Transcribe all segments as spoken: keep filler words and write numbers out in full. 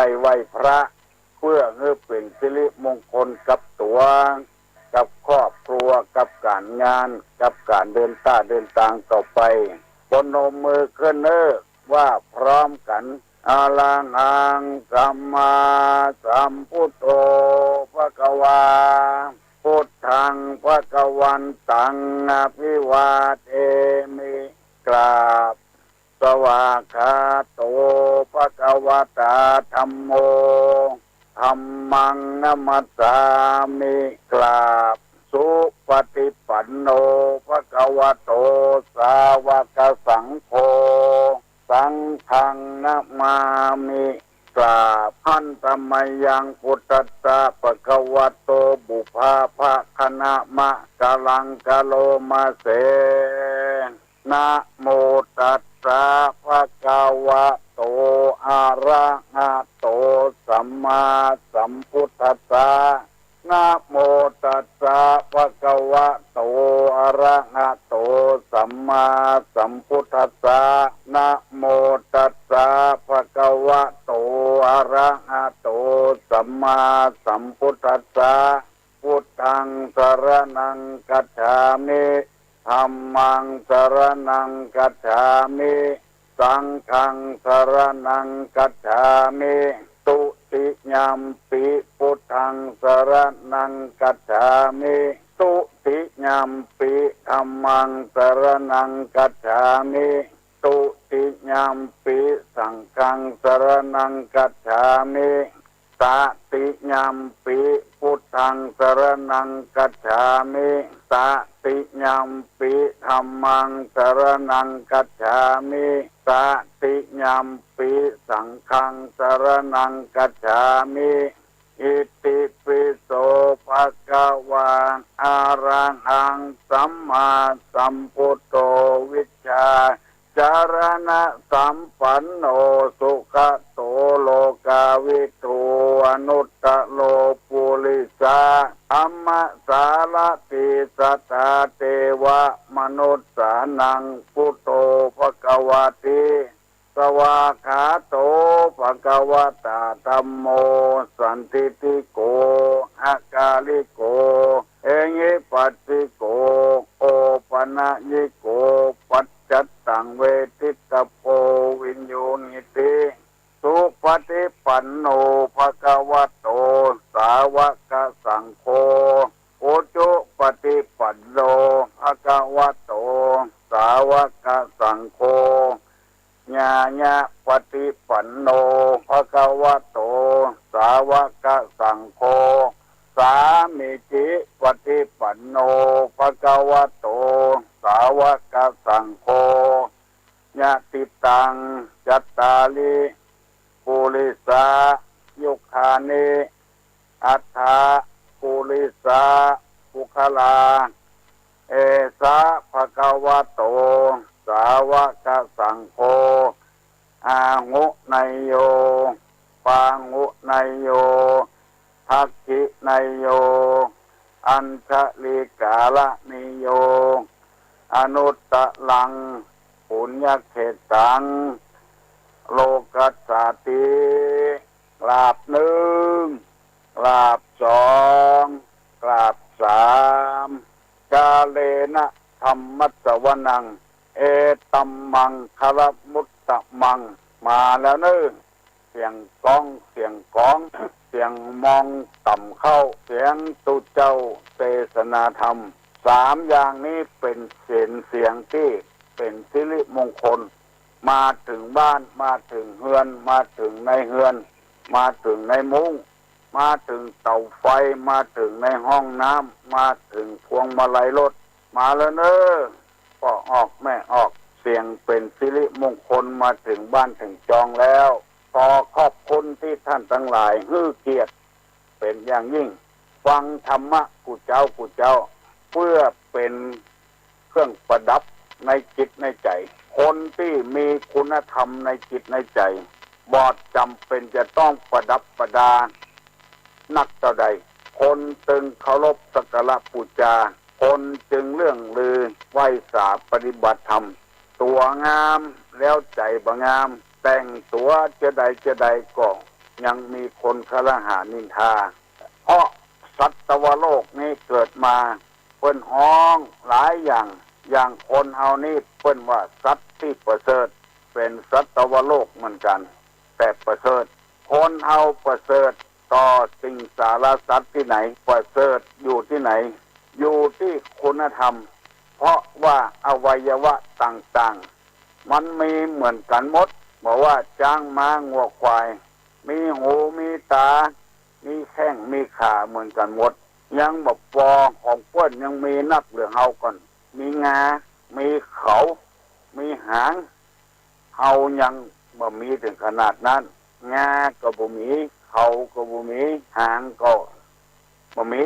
ได้ไหว้พระ เปื้อหื้อเป๋นสิริมงคลกับตั๋ว กับครอบครัว กับก๋านงาน กับก๋านเดินต้าเดินตางต่อไป ปนมมือขึ้นเน่อ ว่าพร้อมกั๋น Arahaṃ sammāsambuddho bhagavā, buddhaṃ bhagavantaṃ abhivādemi. กราบ Svākkhāto bhagavatā dhammo, dhammaṃ namassāmi. กราบ Supaṭipanno bhagavato sāvakasaṅgho, saṅghaṃ namāmi. กราบ Handa mayaṃ buddhassa bhagavato pubbabhāgacchakamaṃ karoma se. Namo tassa bhagavato arahato sammāsambuddhassa. Namo tassa bhagavato arahato sammāsambuddhassa. Namo tassa bhagavato arahato sammāsambuddhassa. Buddhaṃ saraṇaṃ gacchāmi. Dhammaṃ saraṇaṃ gacchāmi. Saṅghaṃ saraṇaṃ gacchāmi. Dutiyampi buddhaṃ saraṇaṃ gacchāmi. Dutiyampi dhammaṃ saraṇaṃ gacchāmi. Dutiyampi saṅghaṃ saraṇaṃ gacchāmi. Tatiyampi buddhaṃ saraṇaṃ gacchāmi. Tatiyampi dhammaṃ saraṇaṃ gacchāmi. Tatiyampi saṅghaṃ saraṇaṃ gacchāmi. Itipi so bhagavā arahaṃ sammāsambuddho vijjācaraṇasampanno sugato lokavidū anuttaro purisadammasārathi satthā devamanussānaṃ buddho bhagavāti. Svākkhāto bhagavatā dhammo sandiṭṭhiko akāliko ehipassiko opanayiko paccattaṃ veditabbo viññūhīti. Supaṭipanno bhagavato sāvakasaṅgho, ujupaṭipanno bhagavato sāvakasaṅgho, ñāyapaṭipanno bhagavato sāvakasaṅgho, sāmīcipaṭipanno bhagavato sāvakasaṅgho, yadidaṃ cattāri purisayugāni aṭṭha purisapuggalā, esa bhagavato sāvakasaṅgho, āhuneyyo pāhuneyyo dakkhiṇeyyo añjalikaraṇīyo anuttaraṃ puññakkhettaṃ lokassāti. กราบหนึ่ง กราบสอง กราบสาม กาเลนะธัมมัสสวนัง เอตัมมังคลมุตตมัง มาแล้วเนอะ เสียงก้อง เสียงกอง เสียงมองต่ำเข้า เสียงตุ๊เจ้าเตสนาธรรม สามอย่างนี้เป๋นเสียง เสียงตี้เป๋นสิริมงคล มาเถิงบ้าน มาเถิงเฮือน มาเถิงในเฮือน มาเถิงในมุ้ง มาเถิงเต๋าไฟ มาเถิงในห้องน้ำ มาเถิงพวงมาลัยรถ มาแล้วเนอะ ป้อออกแม่ออก เสียงเป๋นสิริมงคลมาเถิงบ้านเถิงจองแล้ว ขอขอบคุณตี้ต้านตังหลายหื้อเกียรติเป๋นอย่างยิ่ง ฟังธรรมะกู้เจ๊ากู้เจ๊า เปื้อเป๋นเครื่องประดับในจิตในใจ๋ คนตี้มีคุณธรรมในจิตในใจ๋ บ่จ๋ำเป๋นจะต้องประดับประดานักเต้าใด คนตึงเคารพสักการะปู๋จา คนจึงเลื่องลือไหว้สาปฏิบัติธรรม ตั๋วงามแล้วใจ๋บ่งาม แต่งตั๋วจะใดจะใดก็ ยังมีคนครหานินทา เพราะสัตวโลกนี้เกิดมา เปิ้นฮ้องหลายอย่าง อย่างคนเฮานี้เปิ้นว่าสัตว์ตี้ประเสริฐ เป๋นสัตวโลกเหมือนกั๋น แต่ประเสริฐ คนเฮาประเสริฐต่อสิ่งสารสัตว์ตี้ไหน ประเสริฐอยู่ตี้ไหน อยู่ตี้คุณธรรม เพราะว่าอวัยวะต่างๆ มันมีเหมือนกั๋นหมด บ่ว่าจ๊าง ม้า งัว ควาย มีหู มีต๋า มีแข้ง มีขาเหมือนกั๋นหมด ยังบ่ปอ ของเปิ้นยังมีนักเหลือเฮาก่อน มีงา มีเขา มีหาง เฮายังบ่มีเถิงขนาดนั้น งาก็บ่มี เขาก็บ่มี หางก็บ่มี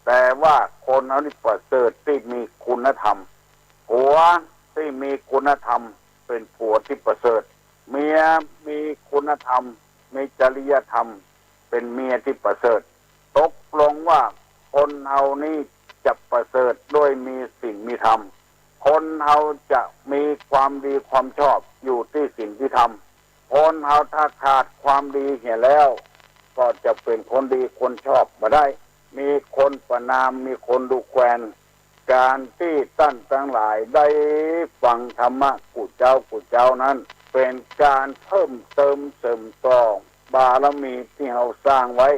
แต่ว่าคนเฮานี้ประเสริฐตี้มีคุณธรรม ผัวตี้มีคุณธรรมเป๋นผัวตี้ประเสริฐ เมียมีคุณธรรม มีจริยธรรม เป๋นเมียตี้ประเสริฐ ตกลงว่าคนเฮานี้จะประเสริฐด้วยมีศีลมีธรรม คนเฮาจะมีความดีความชอบอยู่ตี้ศีลตี้ธรรม คนเฮาถ้าขาดความดีเหียแล้ว ก็จะเป๋นคนดีคนชอบบ่ได้ มีคนประณาม มีคนดูแควน ก๋านตี้ต้านตังหลายได้ฟังธรรมะกู้เจ๊ากู้เจ๊านั้น เป๋นก๋านเพิ่มเติมเสริมต่อบารมีตี้เฮาสร้างไว้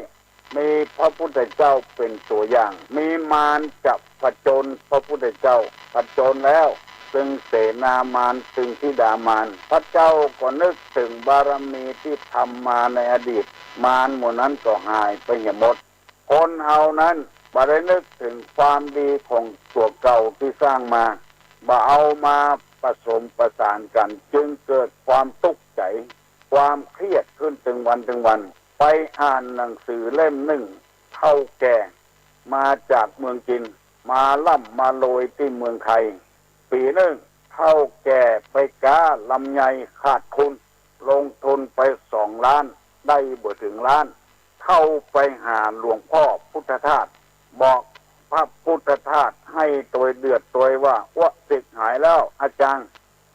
มีพระพุทธเจ้าเป๋นตั๋วอย่าง มีมารจะผจญพระพุทธเจ้า ผจญแล้ว ตึงเสนามาร ตึงธิดามาร พระเจ้าก็นึกเถิงบารมีตี้ทำมาในอดีต มารหมู่นั้นก็หายไปเหียหมด คนเฮานั้นบ่ได้นึกเถิงความดีของตั๋วเก่าตี้สร้างมา บ่เอามาผสมประสานกั๋น จึงเกิดความตุ๊กใจ๋ ความเครียดขึ้นตึงวันตึงวัน ไปอ่านหนังสือเล่มนึ่ง เฒ่าแก่มาจากเมืองจีน มาร่ำมารวยตี้เมืองไทย ปี๋นึ่ง เฒ่าแก่ไปก๊าลำไยขาดทุน ลงทุนไปสองล้าน ได้บ่เถิงล้าน เข้าไปหาหลวงพ่อพุทธทาส บอกพระพุทธทาสให้ตวยเดือดตวยว่า อั๊ว สิบหายแล้วอาจารย์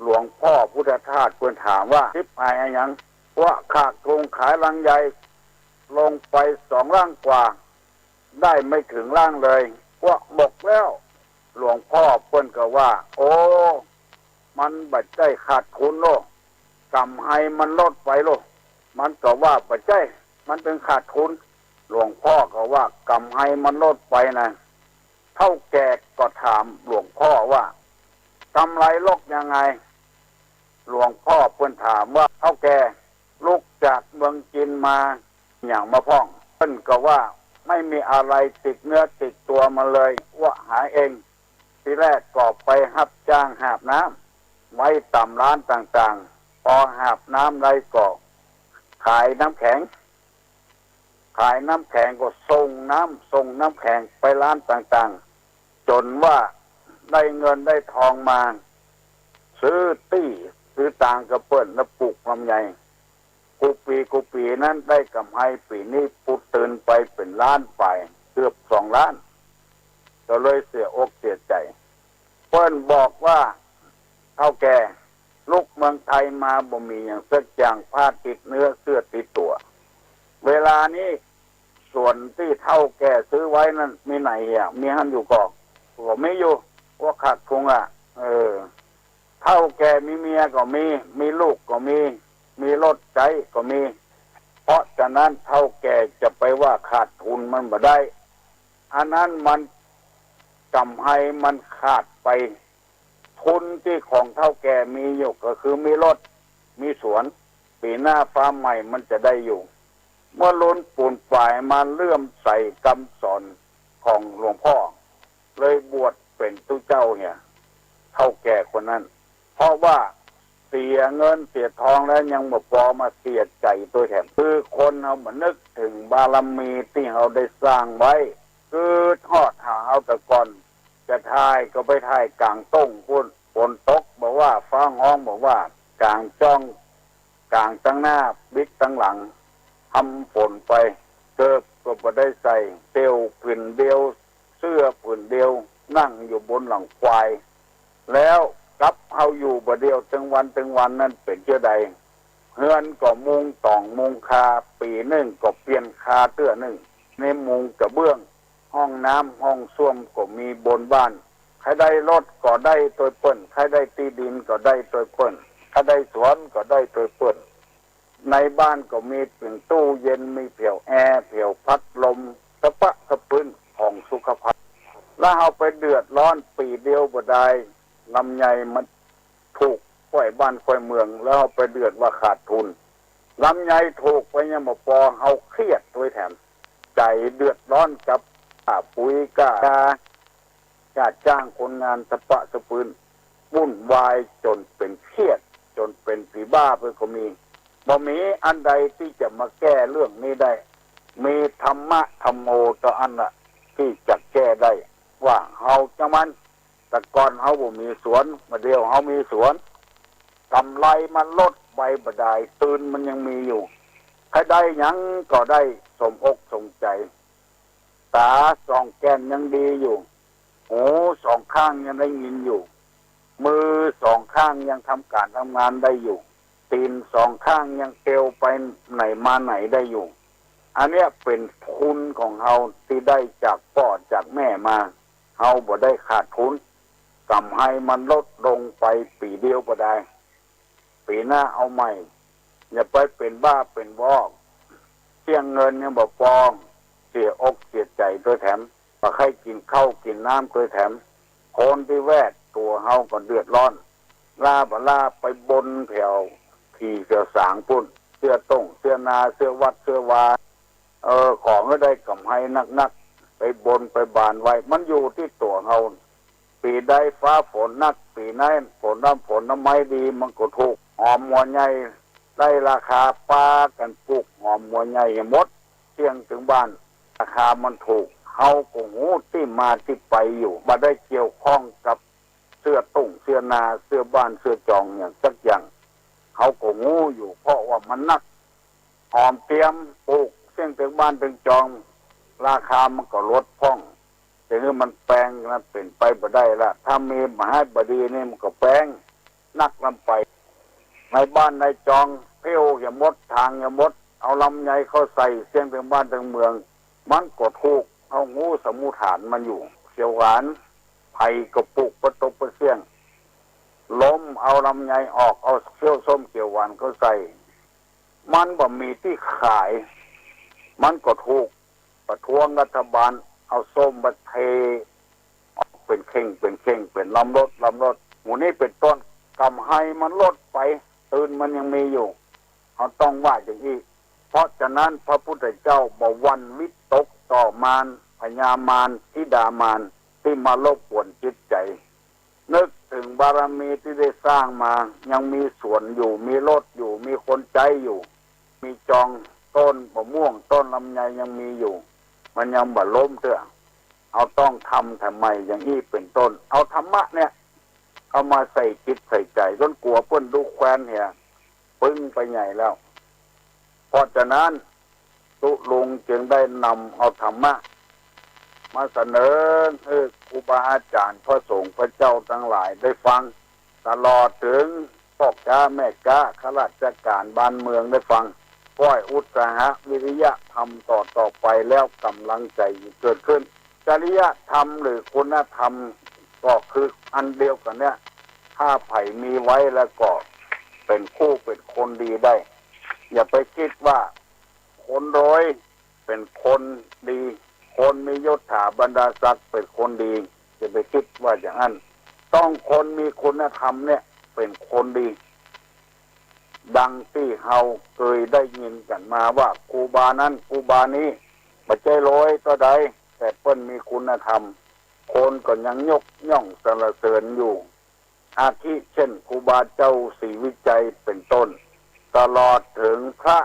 หลวงพ่อพุทธทาสเปิ้นถามว่า สิบหายอะหยัง อั๊ว ขาดทุนขายลำไย ลงไปสองล้านกว่า ได้ไม่เถิงล้านเลย อั๊ว หมดแล้ว หลวงพ่อเปิ้นก็ว่า โอ้ มันบ่ใจ้ขาดทุนโล ก๋ำไรมันลดไปโล มันก็ว่าบ่ใจ้ มันเถิงขาดทุน หลวงพ่อก็ว่ากำไรมันลดไปนะ เฒ่าแก่ก็ถามหลวงพ่อว่ากำไรลดยังไง หลวงพ่อเปิ้นถามว่า เฒ่าแก่ ลุกจากเมืองจีนมา หยังมาพ่อง เปิ้นก็ว่าไม่มีอะไรติดเนื้อติดตั๋วมาเลย อั๊วหาเอง ทีแรกก็ไปฮับจ้างหาบน้ำ ไว้ต๋ามร้านต่างๆ ปอหาบน้ำได้ก็ขายน้ำแข็ง ขายน้ำแข็งก็ส่งน้ำ ส่งน้ำแข็งไปร้านต่างๆ จ๋นว่าได้เงินได้ทองมา ซื้อตี้ ซื้อตางกับเปิ้น แล้วปลูกลำไย กู้ปี๋กู้ปี๋นั้นได้กำไร ปี๋นี้ปูดตื่นไปเป๋นล้านป๋าย เกือบสองล้าน ก็เลยเสียอกเสียใจ๋ เปิ้นบอกว่า เฒ่าแก่ ลุกเมืองไทยมาบ่มีหยังสักอย่าง ผ้าติดเนื้อเสื้อติดตั๋ว เวลานี้สวนตี้เฒ่าแก่ซื้อไว้นั้นมีไหนอะ มีหั้นอยู่ก่อ ก็มีอยู่ อั๊วขาดทุนอะ เออ เฒ่าแก่มีเมียก็มี มีลูกก็มี มีรถใจ๊ก็มี เพราะฉะนั้นเฒ่าแก่จะไปว่าขาดทุนมันบ่ได้ อันนั้นมันกำไรมันขาดไป ทุนตี้ของเฒ่าแก่มีอยู่ก็คือมีรถ มีสวน ปี๋หน้าฟ้าใหม่มันจะได้อยู่ เมื่อลุนปูนป๋ายมาเลื่อมใสกำสอนของหลวงพ่อ เลยบวชเป๋นตุ๊เจ้าเหีย เฒ่าแก่คนนั้น เพราะว่าเสียเงินเสียทองแล้วยังบ่ปอมาเสียใจ๋ตวยแถม คือคนเฮาบ่นึกเถิงบารมีตี้เฮาได้สร้างไว้ คือทอดหาเฮาแต่ก่อน จะถ่ายก็ไปถ่ายก๋างต้งปู้น ฝนตกบ่ว่า ฟ้าฮ้องบ่ว่า ก๋างจ้อง ก๋างตังหน้า บิดตังหลัง ทำฝนไป เกิบก็บ่ได้ใส่ เสี่ยวผืนเดียว เสื้อผืนเดียว นั่งอยู่บนหลังควาย แล้วกับเฮาอยู่บ่าเดี่ยวตึงวันตึงวันนั้นเป๋นเจ้าใด เฮือนก็มุงต่องมุงคา ปี๋นึ่งก็เปลี่ยนคาเตื้อนึ่ง ในมุงกระเบื้อง ห้องน้ำห้องส้วมก็มีบนบ้าน ใผได้รถก็ได้ตวยเปิ้น ใผได้ตี้ดินก็ได้ตวยเปิ้น ใผได้สวนก็ได้ตวยเปิ้น ในบ้านก็มีเป๋นตู้เย็น มีเผียวแอร์ เผียวพัดลม สะป๊ะสะปื๊นของสุขภัณฑ์ แล้วเฮาไปเดือดร้อนปี๋เดียวบ่ดาย ลำไยมันถูกค่อยบ้านค่อยเมือง แล้วเฮาไปเดือดว่าขาดทุน ลำไยถูกไปยังบ่ปอ เฮาเครียดตวยแถม ใจ๋เดือดร้อนกับค่าปุ๋ย ก้ายา ค่าจ้างคนงาน สะป๊ะสะปื๊น วุ่นวายจ๋นเป๋นเครียด จ๋นเป๋นผีบ้าไปก็มี บ่มีอันใดตี้จะมาแก้เรื่องนี้ได้ มีธรรมะธัมโมเต้าอั้นละตี้จะแก้ได้ ว่าเฮาจังมัน แต่ก่อนเฮาบ่มีสวน บ่าเดี่ยวเฮามีสวน ก๋ำไรมันลดไปบ่ดาย ตื่นมันยังมีอยู่ ใผได้หยังก็ได้สมอกสมใจ๋ ต๋าสองแก้มยังดีอยู่ หูสองข้างยังได้ยินอยู่ มือสองข้างยังทำก๋านทำงานได้อยู่ ตี๋นสองข้างยังเตียวไปไหนมาไหนได้อยู่ อันเนี้ยเป๋นทุนของเฮาตี้ได้จากป้อจากแม่มา เฮาบ่ได้ขาดทุน ก๋ำไรมันลดลงไปปี๋เดียวบ่ดาย ปี๋หน้าเอาใหม่ อย่าไปเป๋นบ้าเป๋นวอ เสี้ยงเงินยังบ่ปอ เสียอกเสียใจ๋ตวยแถม บ่ใค่กิ๋นข้าวกิ๋นน้ำตวยแถม คนตี้แวดตั๋วเฮาก็เดือดร้อน ล้าบ่ล้าไปบนแผวผีแผวสางปู๊น เสื้อต้งเสื้อนา เสื้อวัดเสื้อวา เออ ขอหื้อได้ก๋ำไรนักๆ ไปบนไปบานไว้ มันอยู่ตี้ตั๋วเฮา ปี๋ใดฟ้าฝนนัก ปี๋นั้นฝนน้ำฝนน้ำไม้ดี มันก็ถูก หอมหัวใหญ่ ได้ราคา ปากั๋นปลูกหอมหัวใหญ่หื้อหมด เสี้ยงเถิงบ้าน ราคามันถูก เฮาก็ฮู้ตี้มาตี้ไปอยู่ บ่ได้เกี่ยวข้องกับเสื้อต้งเสื้อนา เสื้อบ้านเสื้อจองหยังสักอย่าง เฮาก็ฮู้อยู่ เพราะว่ามันนัก หอมเตียมปลูกเสี้ยงเถิงบ้านเถิงจอง ราคามันก็ลดพ่อง จะหื้อมันแปงนะ เป๋นไปบ่ได้ละ ถ้ามีบ่าฮ้ายบ่าดีนี่มันก็แปง นักล้ำไป ในบ้านในจองเผี้ยวหื้อหมด ถางหื้อหมด เอาลำไยเข้าใส่เสี้ยงเถิงบ้านเถิงเมือง มันก็ถูก เฮาฮู้สมมุติฐานมันอยู่ เขียวหวาน ใผก็ปลูกบ่ตกบ่เสี้ยง ลมเอาลำไยออก เอาเขี้ยวส้มเขียวหวานเข้าใส่ มันบ่มีตี้ขาย มันก็ถูก ประท้วงรัฐบาล เอาส้มมาเท ออกเป๋นเข่งเป๋นเข่ง เป๋นลำรถลำรถ หมู่นี้เป๋นต้น ก๋ำไรมันลดไป ตื่นมันยังมีอยู่ เฮาต้องว่าอย่างอี้ เพราะฉะนั้นพระพุทธเจ้าบ่หวั่นวิตกต่อมาร พญามาร ธิดามาร ตี้มารบกวนจิตใจ๋ นึกเถิงบารมีตี้ได้สร้างมา ยังมีสวนอยู่ มีรถอยู่ มีคนใจ๊อยู่ มีจองต้นมะม่วง ต้นลำไยยังมีอยู่ มันยังบ่ล้มเตื้อ เฮาต้องทำแถมใหม่ อย่างอี้เป๋นต้น เอาธรรมะเนี่ย เอามาใส่จิตใส่ใจ๋ จนกั๋วเปิ้นดูแควนเหีย ปึ้งไปใหญ่แล้ว เพราะฉะนั้นตุ๊ลุงจึงได้นำเอาธรรมะ มาเสนอหื้อครูบาอาจ๋ารย์ พระสงฆ์พระเจ้าตังหลายได้ฟัง ตลอดเถิงป้อก๊าแม่ก๊า ข้าราชก๋านบ้านเมืองได้ฟัง ก้อยอุตสาหะวิริยะธรรมต่อๆ ไป แล้วก๋ำลังใจ๋เกิดขึ้น จริยธรรมหรือคุณธรรมก็คืออันเดียวกั๋นเนี่ย ถ้าใผมีไว้แล้วก็เป๋นคู่เป๋นคนดีได้ อย่าไปกึ๊ดว่าคนรวยเป๋นคนดี คนมียศถาบรรดาศักดิ์เป๋นคนดี อย่าไปกึ๊ดว่าอย่างนั้น ต้องคนมีคุณธรรมเนี่ยเป๋นคนดี ดังตี้เฮาเกยได้ยินกั๋นมาว่าครูบานั้นครูบานี้ บ่ใจ้รวยเต้าใด แต่เปิ้นมีคุณธรรม คนก็ยังยกย่องสรรเสริญอยู่ อาทิเช่นครูบาเจ้าศรีวิชัยเป๋นต้น ตลอดเถิงพระ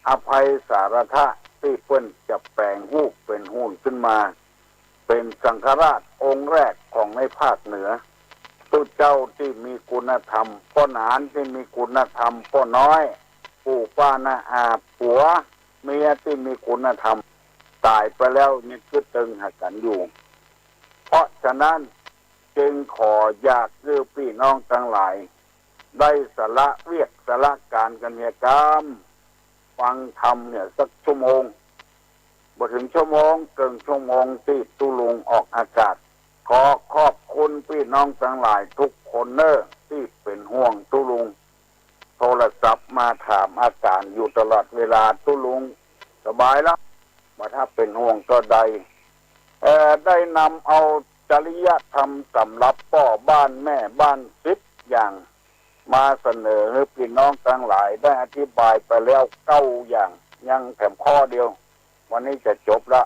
อภัยสารถะตี้เปิ้นจะแป๋งฮูปเป๋นหุ่นขึ้นมา เป๋นสังฆราชองค์แรกของในภาคเหนือ ตุ๊เจ้าตี้มีคุณธรรม ป้อหนานตี้มีคุณธรรม ป้อน้อย ปู่ป้าน้าอา ผัวเมียตี้มีคุณธรรม ต๋ายไปแล้วยังกึ๊ดเติงหากั๋นอยู่ เพราะฉะนั้นจึงขออยากหื้อปี้น้องตังหลาย ได้สละเวียกสละก๋านกั๋นเหียกำ ฟังธรรมเนี่ยสักชั่วโมง บ่เถิงชั่วโมง เกิ่งชั่วโมงตี้ตุ๊ลุงออกอากาศ ขอขอบคุณปี้น้องตังหลายกู้คนเน่อ ตี้เป๋นห่วงตุ๊ลุง โทรศัพท์มาถามอาก๋านอยู่ตลอดเวลา ตุ๊ลุงสบายแล้ว บ่ถ้าเป๋นห่วงก็ได้ เอ่อ ได้นำเอาจริยธรรมสำหรับป้อบ้านแม่บ้านสิบอย่าง มาเสนอหื้อปี้น้องตังหลายได้อธิบายไปแล้วเก้าอย่าง ยังแถมข้อเดียว วันนี้จะจบละ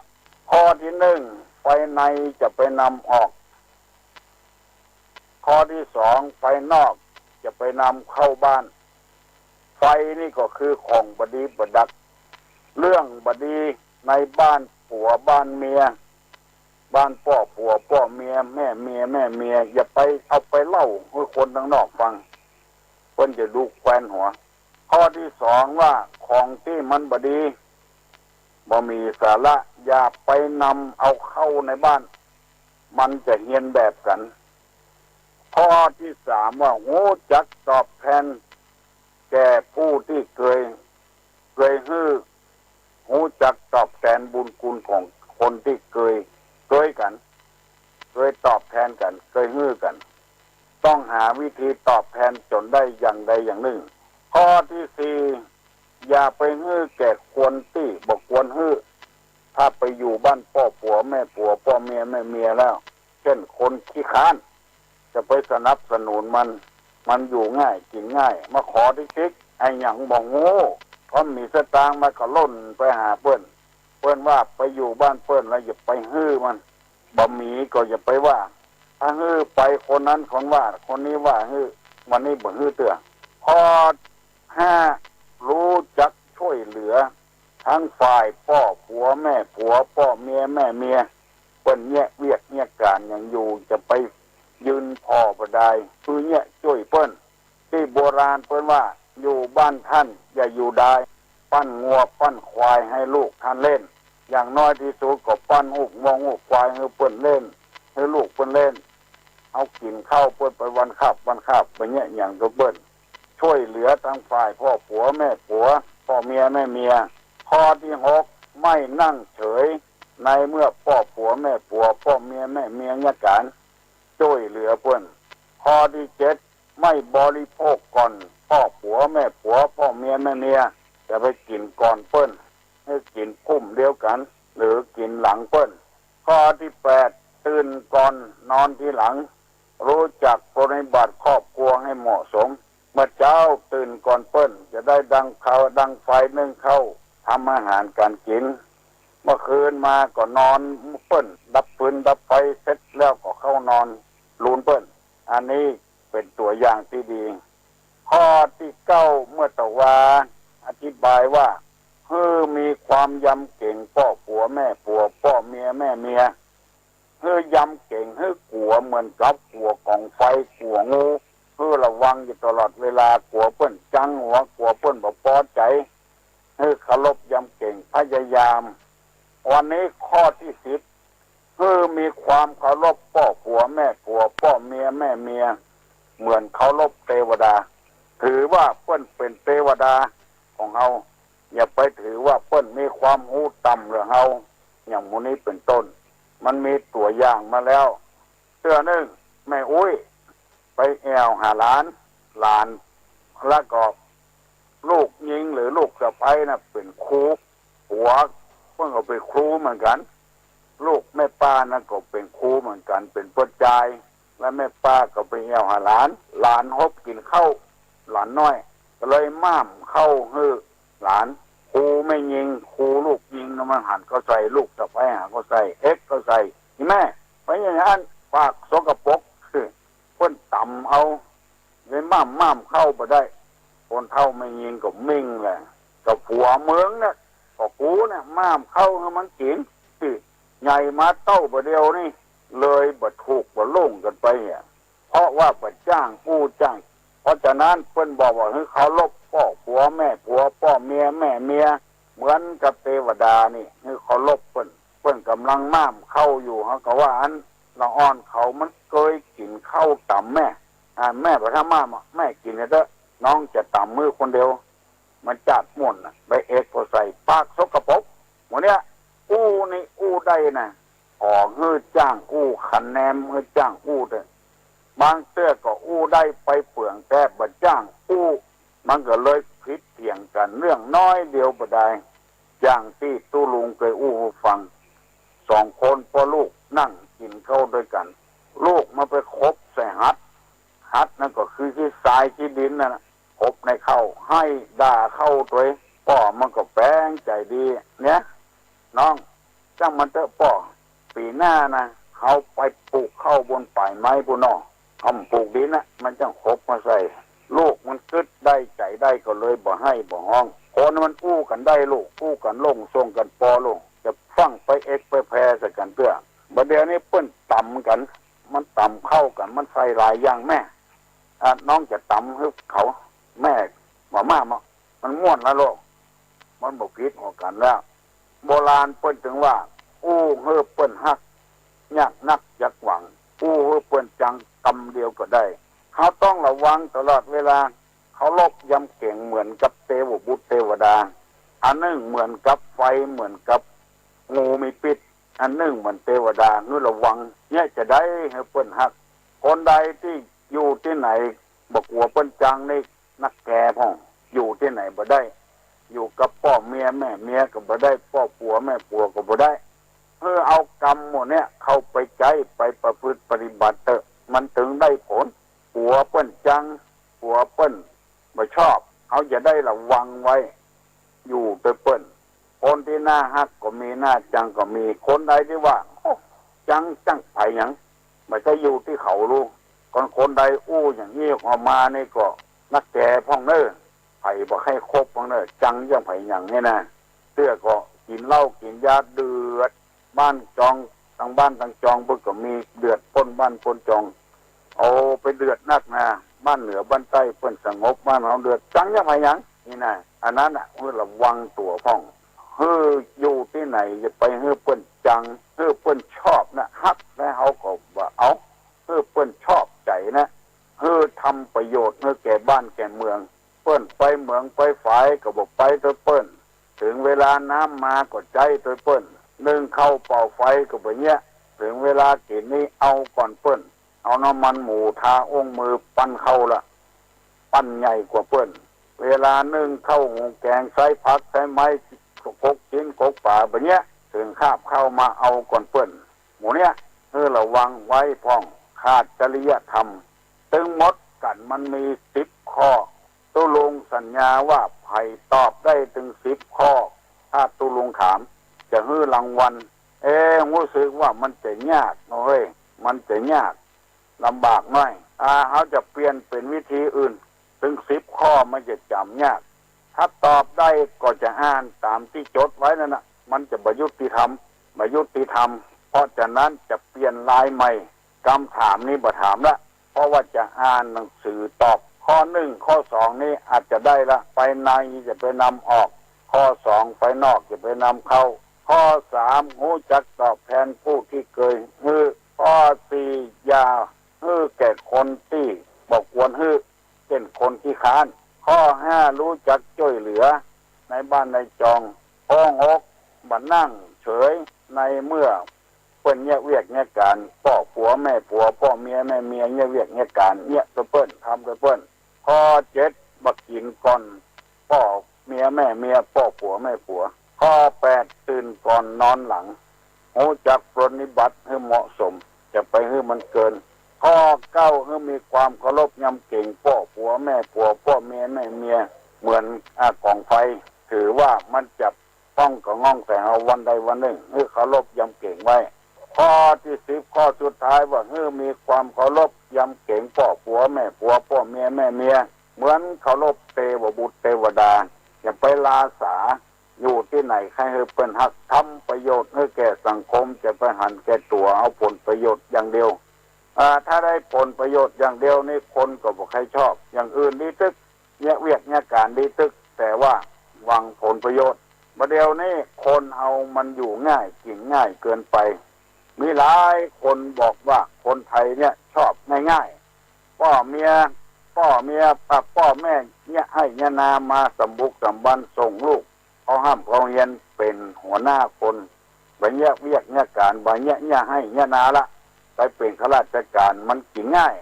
ข้อตี้นึ่ง ไปในจะไปนำออก ข้อตี้สอง ไปนอกจะไปนำเข้าบ้าน ไฟนี่ก็คือของบ่ดีบ่ดัก เรื่องบ่ดีในบ้านผัวบ้านเมีย บ้านป้อผัวป้อเมีย แม่เมียแม่เมีย อย่าไปเอาไปเล่าหื้อคนตังนอกฟัง เปิ้นจะดูแควนหัว ข้อตี้สองว่าของตี้มันบ่ดี บ่มีสาระ อย่าไปนำเอาเข้าในบ้าน มันจะเฮียนแบบกั๋น ข้อตี้สามว่า ฮู้จักตอบแทนแก่ผู้ตี้เกย เกยหื้อ ฮู้จักตอบแทนบุญคุณของคนตี้เกย เกยกั๋น เกยตอบแทนกั๋น เกยหื้อกั๋น ต้องหาวิธีตอบแทนจ๋นได้อย่างใดอย่างนึ่ง ข้อตี้สี่ อย่าไปหื้อแก่คนตี้บ่ควรหื้อ ถ้าไปอยู่บ้านป้อผัวแม่ผัว ป้อเมียแม่เมียแล้ว เจ้นคนขี้ค้าน จะไปสนับสนุนมัน มันอยู่ง่ายกิ๋นง่าย มาขอติ๊กๆ ไอ้หยังบ่ฮู้ เพราะมีสตางค์มันก็ล่นไปหาเปิ้น เปิ้นว่าไปอยู่บ้านเปิ้นแล้วอย่าไปหื้อมัน บ่มีก็อย่าไปว่า ถ้าหื้อไปคนนั้นคนว่า คนนี้ว่าหื้อ วันนี้บ่หื้อเตื้อ ข้อห้า ฮู้จักช่วยเหลือ ตังฝ่ายป้อผัวแม่ผัว ป้อเมียแม่เมีย เปิ้นเยียะเวียกเยียะก๋านหยังอยู่ จะไปยืนผ่อบ่ดาย คือเยียะจ้วยเปิ้น ตี้โบราณเปิ้นว่า อยู่บ้านต้านอย่าอยู่ดาย ปั้นงัวปั้นควายหื้อลูกต้านเล่น อย่างน้อยตี้สุดก็ปั้นฮูกงัวฮูกควายหื้อเปิ้นเล่น หื้อลูกเปิ้นเล่น เอากิ๋นข้าวเปิ้นไปวันคาบวันคาบ ไปเยียะหยังกับเปิ้น ช่วยเหลือตังฝ่ายป้อผัวแม่ผัว ป้อเมียแม่เมีย ข้อตี้หก ไม่นั่งเฉย ในเมื่อป้อผัวแม่ผัว ป้อเมียแม่เมียเยียะก๋าน จ้วยเหลือเปิ้น ข้อตี้เจ็ด ไม่บริโภคก่อนป้อผัวแม่ผัว ป้อเมียแม่เมีย จะไปกิ๋นก่อนเปิ้น หื้อกิ๋นกุ้มเดียวกั๋น หรือกิ๋นหลังเปิ้น ข้อตี้แปด ตื่นก่อนนอนทีหลัง ฮู้จักปฏิบัติครอบครัวหื้อเหมาะสม เมื่อเจ๊าตื่นก่อนเปิ้น จะได้ดังข้าวดังไฟนึ่งข้าว ทำอาหารก๋านกิ๋น เมื่อคืนมาก็นอนเปิ้น ดับฟืนดับไฟเสร็จแล้วก็เข้านอนลูนเปิ้น อันนี้เป๋นตั๋วอย่างตี้ดี ข้อตี้เก้า เมื่อตะวาอธิบายว่า หื้อมีความยำเก๋งป้อผัวแม่ผัว ป้อเมียแม่เมีย หื้อยำเก๋ง หื้อกั๋วเหมือนกับกั๋วก๋องไฟ กั๋วงู หื้อระวังอยู่ตลอดเวลา กั๋วเปิ้นจังหัว กั๋วเปิ้นบ่ปอใจ๋ หื้อเคารพยำเก๋ง พยายาม วันนี้ข้อตี้สิบ หื้อมีความเคารพป้อผัวแม่ผัว ป้อเมียแม่เมีย เหมือนเคารพเตวดา ถือว่าเปิ้นเป๋นเตวดาของเฮา อย่าไปถือว่าเปิ้นมีความฮู้ต่ำเหลือเฮา อย่างหมู่นี้เป๋นต้น มันมีตั๋วอย่างมาแล้ว เตื้อนึ่ง แม่อุ๊ย ไปแอ่วหาหลาน หลาน แล้วก็ลูกญิงหรือลูกสะใภ้น่ะเป๋นครู ผัวเปิ้นก็เป๋นครูเหมือนกั๋น ลูกแม่ป้านั่นก็เป๋นครูเหมือนกั๋น เป๋นป้อจาย แล้วแม่ป้าก็ไปแอ่วหาหลาน หลานฮบกิ๋นข้าว หลานน้อย ก็เลยม่ามข้าวหื้อหลาน ครูแม่ญิง ครูลูกญิงน่ะมันหันข้าวใส่ ลูกสะใภ้หันข้าวใส่ เอ็กข้าวใส่ อีแม่ ไปอย่างนั้น ปากสกปรก เปิ้นต๋ำเอา เลยม่ามม่ามข้าวบ่ได้ คนเฒ่าแม่ญิงก็มิ่งแหละ ก็ผัวมึงน่ะ ก็กูน่ะ ม่ามข้าวหื้อมันกิ๋น ตี้ใหญ่มาเต้าบ่าเดียวนี่ เลยบ่ถูกบ่ลงกั๋นไปอะ เพราะว่าบ่จ้างอู้จ้าง เพราะฉะนั้นเปิ้นบอกว่าหื้อเคารพป้อผัวแม่ผัว ป้อเมียแม่เมีย เหมือนกับเตวดานี่ หื้อเคารพเปิ้น เปิ้นก่ำลังม่ามข้าวอยู่ เฮาก็ว่าอั้น ละอ่อนเขามันเกยกิ๋นข้าวต๋ำแม่ อ่า แม่บ่ทำมา แม่กิ๋นเถอะ น้องจะต๋ำหื้อคนเดียว มันจาดม่วนน่ะ ใบเอกก็ใส่ ปากสกปรก หมู่เนี้ย อู้นี่อู้ได้นะ ขอหื้อจ้างอู้ คะแนนหื้อจ้างอู้เถอะ บางเตื้อก็อู้ได้ไปเปื้อง แต่บ่จ้างอู้ มันก็เลยผิดเถียงกั๋น เรื่องน้อยเดียวบ่ได้ อย่างตี้ตุ๊ลุงเกยอู้หื้อฟัง สองคนป้อลูกนั่งกิ๋นข้าวตวยกั๋น ลูกมันไปขบใส่หัด หัดนั้นก็คือขี้ทรายขี้ดินนั่นน่ะ ขบในข้าว ไห้ด่าข้าวตวย ป้อมันก็แป๋งใจ๋ดี เนี่ย น้อง จ้างมันเต๊อะป้อ ปี๋หน้านะ เฮาไปปลูกข้าวบนป๋ายไม้ปู้นน่อ เฮาบ่ปลูกดินน่ะ มันจั้งขบมาใส่ ลูกมันกึ๊ดได้ใจ๋ได้ก็เลยบ่ไห้บ่ฮ้อง คนมันอู้กั๋นได้ลูก อู้กั๋นลงส่งกั๋นปอลูก จะฟั่งไปเอ็กไปแพรใส่กั๋นเตื้อ บ่าเดี่ยวนี้เปิ้นต๋ำกั๋น มันต๋ำข้าวกั๋น มันใส่หลายอย่างแม่ อ่ะ น้องจะต๋ำหื้อเขา แม่บ่มาเนาะ มันม่วนละลูก มันบ่ผิดหัวกั๋นแล้ว โบราณเปิ้นจึงว่า อู้หื้อเปิ้นฮัก ยากนักจักหวัง อู้หื้อเปิ้นจังกำเดียวก็ได้ เฮาต้องระวังตลอดเวลา เคารพยำเกรงเหมือนกับเตวบุตรเตวดา อันนึ่งเหมือนกับไฟ เหมือนกับงูมีพิษ อันนึ่งเหมือนเตวดา หื้อระวัง เนี่ยจะได้หื้อเปิ้นฮัก คนใดตี้อยู่ตี้ไหน บ่กั๋วเปิ้นจังนี่ นักแก่พ่อง อยู่ตี้ไหนบ่ได้ อยู่กับป้อเมียแม่เมียก็บ่ได้ ป้อผัวแม่ผัวก็บ่ได้ หื้อเอากำหมู่เนี้ยเข้าไปใจ๊ ไปประพฤติปฏิบัติเต๊อะ มันจึงได้ผล ผัวเปิ้นจัง ผัวเปิ้นบ่ชอบ เฮาจะได้ระวังไว้ อยู่ตวยเปิ้น คนตี้น่าฮักก็มี น่าจังก็มี คนใดตี้ว่า โอ้ จังจั้งไผหยัง บ่ใจ้อยู่ตี้เขาลูก คนคนใดอู้อย่างนี้ออกมานี่ก็นักแก่พ่องเน่อ ไผบ่ใค่คบพ่องเน่อ จังจั้งไผหยังเนี่ยนะ เตื้อก็กิ๋นเหล้ากิ๋นยาเดือด บ้านจอง ตังบ้านตังจองเปิ้นก็มีเดือดป้นบ้านป้นจอง เอาไปเดือดนักนะ บ้านเหนือบ้านใต้เปิ้นสงบ บ้านเฮาเดือด จังจั้งไผหยัง นี่นะ อันนั้นน่ะ หื้อระวังตั๋วพ่อง หื้ออยู่ตี้ไหนอย่าไปหื้อเปิ้นจัง หื้อเปิ้นชอบนะ ฮักนะ เฮาก็ว่าเอา หื้อเปิ้นชอบใจ๋นะ หื้อทำประโยชน์หื้อแก่บ้านแก่เมือง เปิ้นไปเหมืองไปฝายก็บ่ไปตวยเปิ้น เถิงเวลาน้ำมาก็ใจ๊ตวยเปิ้น นึ่งข้าวเป่าไฟก็บ่เยียะ เถิงเวลากิ๋นนี้เอาก่อนเปิ้น เอาน้ำมันหมูทาองค์มือปั้นข้าวละ ปั้นใหญ่กว่าเปิ้น เวลานึ่งข้าวหุงแก๋ง ใซ้ผักใซ้ไม้ กกชิ้นกกป๋าบ่เยียะ เถิงคาบข้าวมาเอาก่อนเปิ้น หมู่เนี้ย หื้อระวังไว้พ่อง ขาดจริยธรรม ตึงหมดกั๋นมันมีสิบข้อ ตุ๊ลุงสัญญาว่าใผตอบได้ตึงสิบข้อ ถ้าตุ๊ลุงถาม จะหื้อรางวัล เอ๊ะ ฮู้สึกว่ามันจะยากเนาะเฮ้ย มันจะยาก ลำบากหน้อย อ่า เฮาจะเปลี่ยนเป๋นวิธีอื่น ตึงสิบข้อมันจะจ๋ำยาก ถ้าตอบได้ก็จะอ่านต๋ามตี้จดไว้นั่นน่ะ มันจะบ่ยุติธรรม บ่ยุติธรรม เพราะฉะนั้นจะเปลี่ยนลายใหม่ กำถามนี้บ่ถามละ เพราะว่าจะอ่านหนังสือตอบ ข้อนึ่ง ข้อสองนี้อาจจะได้ละ ภายในจะไปนำออก ข้อสอง ภายนอกจะไปนำเข้า ข้อสาม ฮู้จักตอบแทนผู้ตี้เกยหื้อ ข้อสี่ อย่าหื้อแก่คนตี้บ่ควรหื้อ เจ้นคนขี้คร้าน ข้อห้า ฮู้จักจ้วยเหลือ ในบ้านในจอง ข้อหก บ่นั่งเฉย ในเมื่อเปิ้นเยียะเวียกเยียะก๋าน ป้อผัวแม่ผัว ป้อเมียแม่เมีย เยียะเวียกเยียะก๋าน เยียะตวยเปิ้น ทำตวยเปิ้น ข้อเจ็ด บ่กิ๋นก่อน ป้อเมียแม่เมีย ป้อผัวแม่ผัว ข้อแปด ตื่นก่อนนอนหลัง ฮู้จักปรนนิบัติหื้อเหมาะสม จะไปหื้อมันเกิน ข้อเก้า หื้อมีความเคารพยำเกรงป้อผัวแม่ผัว ป้อเมียแม่เมีย เหมือน อ่า ก๋องไฟ ถือว่ามันจะป้องกะง่องใส่เฮาวันใดวันนึ่ง หื้อเคารพยำเกรงไว้ ข้อตี้สิบ ข้อสุดท้ายว่า หื้อมีความเคารพยำเกรงป้อผัวแม่ผัว ป้อเมียแม่เมีย เหมือนเคารพเตวบุตรเตวดา อย่าไปลาสา อยู่ตี้ไหนใค่หื้อเปิ้นฮัก ทำประโยชน์หื้อแก่สังคม จะไปหันแก่ตั๋ว เอาผลประโยชน์อย่างเดียว อ่า ถ้าได้ผลประโยชน์อย่างเดียวนี่ คนก็บ่ใค่ชอบ อย่างอื่นดีตึ๊ก เยียะเวียกเยียะก๋านดีตึ๊ก แต่ว่าหวังผลประโยชน์ บ่าเดี่ยวนี้คนเฮามันอยู่ง่ายกิ๋นง่ายเกินไป มีหลายคนบอกว่าคนไทยเนี่ยชอบง่าย ป้อเมีย ป้อเมีย ป้อ ป้อแม่เยียะไฮ่เยียะนามาสำบุกสำบัน ส่งลูกเข้าฮ่ำเข้าเฮียน เป๋นหัวหน้าคน บ่เยียะเวียกเยียะก๋าน บ่เยียะ เยียะไฮ่เยียะนาละ ไปเป๋นข้าราชก๋าน มันกิ๋นง่าย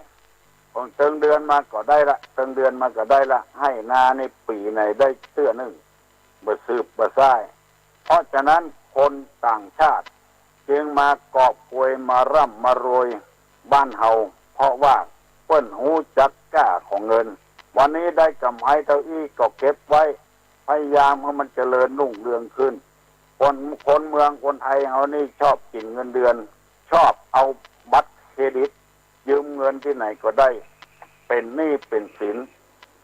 เติงเดือนมาก็ได้ละ เติงเดือนมาก็ได้ละ ไฮ่นาในปี๋ไหนได้เตื้อนึ่ง บ่สืบบ่ซ้าย เพราะฉะนั้นคนต่างชาติจึงมากอบโกย มาร่ำมารวยบ้านเฮา เพราะว่าเปิ้นฮู้จักก้าของเงิน วันนี้ได้ก๋ำไรเต้าอี้ก็เก็บไว้ พยายามหื้อมันเจริญรุ่งเรืองขึ้น คน คนเมืองคนไทยเฮานี่ชอบกิ๋นเงินเดือน ชอบเอาบัตรเครดิต ยืมเงินตี้ไหนก็ได้ เป๋นหนี้เป๋นสิน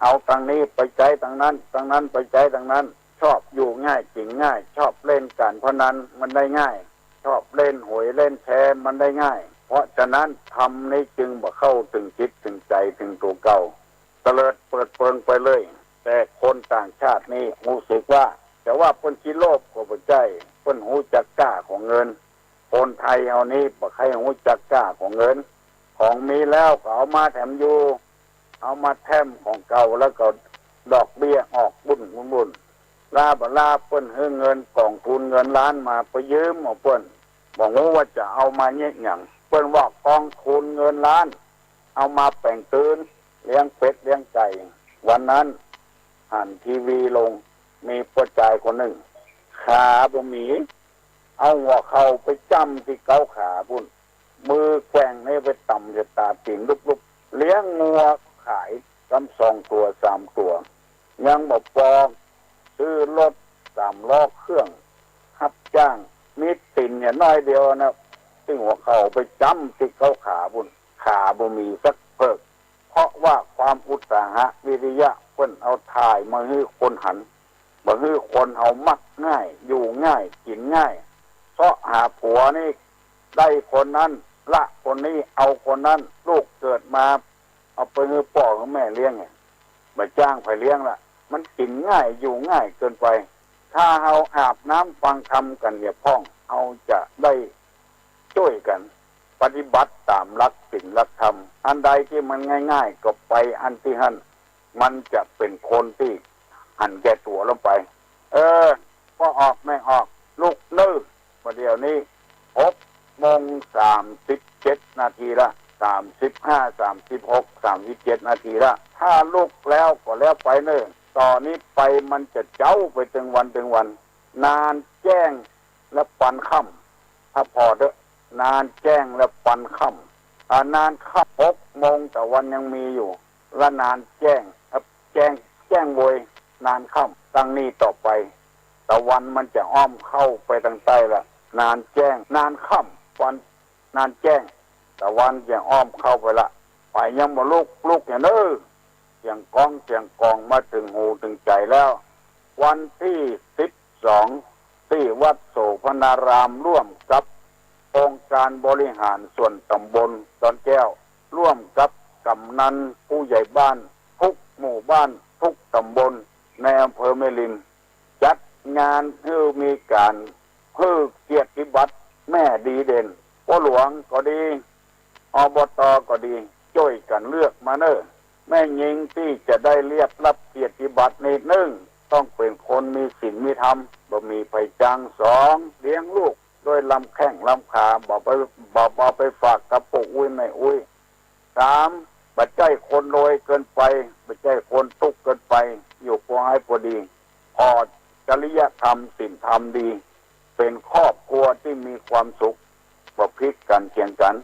เอาตังค์นี้ไปใจ๊ตังค์นั้น ตังค์นั้นไปใจ๊ตังค์นั้น ชอบอยู่ง่ายกิ๋นง่าย ชอบเล่นก๋านพนันมันได้ง่าย ชอบเล่นหวยเล่นแชร์มันได้ง่าย เพราะฉะนั้นธรรมนี้จึงบ่เข้าเถิงจิตเถิงใจ๋เถิงตั๋วเก่า เตลิดเปิดเปิงไปเลย แต่คนต่างชาตินี่ฮู้สึกว่า จะว่าเปิ้นขี้โลภก็บ่ใจ้ เปิ้นฮู้จักก้าของเงิน คนไทยเฮานี้บ่ใค่ฮู้จักก้าของเงิน ของมีแล้วก็เอามาแถมอยู่ เอามาแถมของเก่า แล้วก็ดอกเบี้ยออกบุ้นบุ้นบุ้น ลาบ่ลาเปิ้นหื้อเงินก๋องทุนเงินล้านมา ไปยืมเอาเปิ้น บ่ฮู้ว่าจะเอามาเยียะหยัง เปิ้นว่ากองทุนเงินล้าน เอามาแป๋งตื้น เลี้ยงเป็ดเลี้ยงไก่ วันนั้นหันทีวีลง มีป้อจายคนนึ่ง ขาบ่มี เอาหัวเข่าไปจ้ำตี้เก๊าขาปู้น มือแกว่งนี่ไปต่ำจะต๋าตี๋นลุบๆ เลี้ยงงัวขายกำสองตั๋วสามตั๋ว ยังบ่ปอ ซื้อรถสามล้อเครื่อง ฮับจ้าง มีตี๋นเนี่ยน้อยเดียวนะ ซึ่งหัวเข่าไปจ้ำตี้เก๊าขาปู้น ขาบ่มีสักเผิก เพราะว่าความอุตสาหะวิริยะเปิ้นเอาถ่ายมาหื้อคนหัน บ่หื้อคนเฮามักง่าย อยู่ง่าย กิ๋นง่าย เซาะหาผัวนี่ ได้คนนั้น ละคนนี้ เอาคนนั้น ลูกเกิดมา เอาไปหื้อป้อหื้อแม่เลี้ยงเนี่ย บ่จ้างใผเลี้ยงละ มันกิ๋นง่าย อยู่ง่ายเกินไป ถ้าเฮาอาบน้ำฟังธรรมกั๋นเหียพ่อง เฮาจะได้จ้วยกั๋น ปฏิบัติต๋ามหลักศีลหลักธรรม อันใดตี้มันง่ายๆ ก็ไปอันตี้หั้น มันจะเป๋นคนตี้หันแก่ตั๋วลงไป เออ ป้อออกแม่ออก ลุกเน่อ บ่าเดี่ยวนี้ หกโมงสามสิบเจ็ดนาทีละ สามสิบห้า สามสิบหก สามสิบเจ็ดนาทีละ ถ้าลุกแล้วก็แล้วไปเน่อ ต่อนี้ไปมันจะเจ๊าไปตึงวันตึงวัน นานแจ้งและปันค่ำ ถ้าผ่อเต๊อะ นานแจ้งและปันค่ำ อ่า นานค่ำ หกโมงตะวันยังมีอยู่ และนานแจ้ง แจ้ง แจ้งโวย นานค่ำ ตังนี้ต่อไป ตะวันมันจะอ้อมเข้าไปตางใต้ละ นานแจ้ง นานค่ำ วัน นานแจ้ง ตะวันจะอ้อมเข้าไปละ ใผยังบ่ลุก ลุกเหียเน่อ เสียงก๊องเสียงกองมาเถิงหูเถิงใจ๋แล้ว วันตี้สิบสอง ตี้วัดโสภณาราม ร่วมกับองค์การบริหารส่วนต๋ำบลดอนแก้ว ร่วมกับก๋ำนันผู้ใหญ่บ้าน กู้หมู่บ้านกู้ต๋ำบลในอำเภอแม่ริม จัดงานหื้อมีก๋านหื้อเกียรติบัตรแม่ดีเด่น ป้อหลวงก็ดี อบต.ก็ดี จ้วยกั๋นเลือกมาเน่อ แม่ญิงตี้จะได้เรียบรับเกียรติบัตรนี้ นึ่ง ต้องเป๋นคนมีศีลมีธรรม บ่มีใผจ๊าง สอง เลี้ยงลูกโดยลำแข้งลำขา บ่ไป บ่ บ่ไปฝากกับป้ออุ๊ยแม่อุ๊ย สาม บ่ใจ้คนรวยเกินไป บ่ใจ้คนตุ๊กข์เกินไป อยู่พอไหวพอดี ผ่อจริยธรรมศีลธรรมดี เป๋นครอบครัวตี้มีความสุข บ่ผิดกั๋นเถียงกั๋น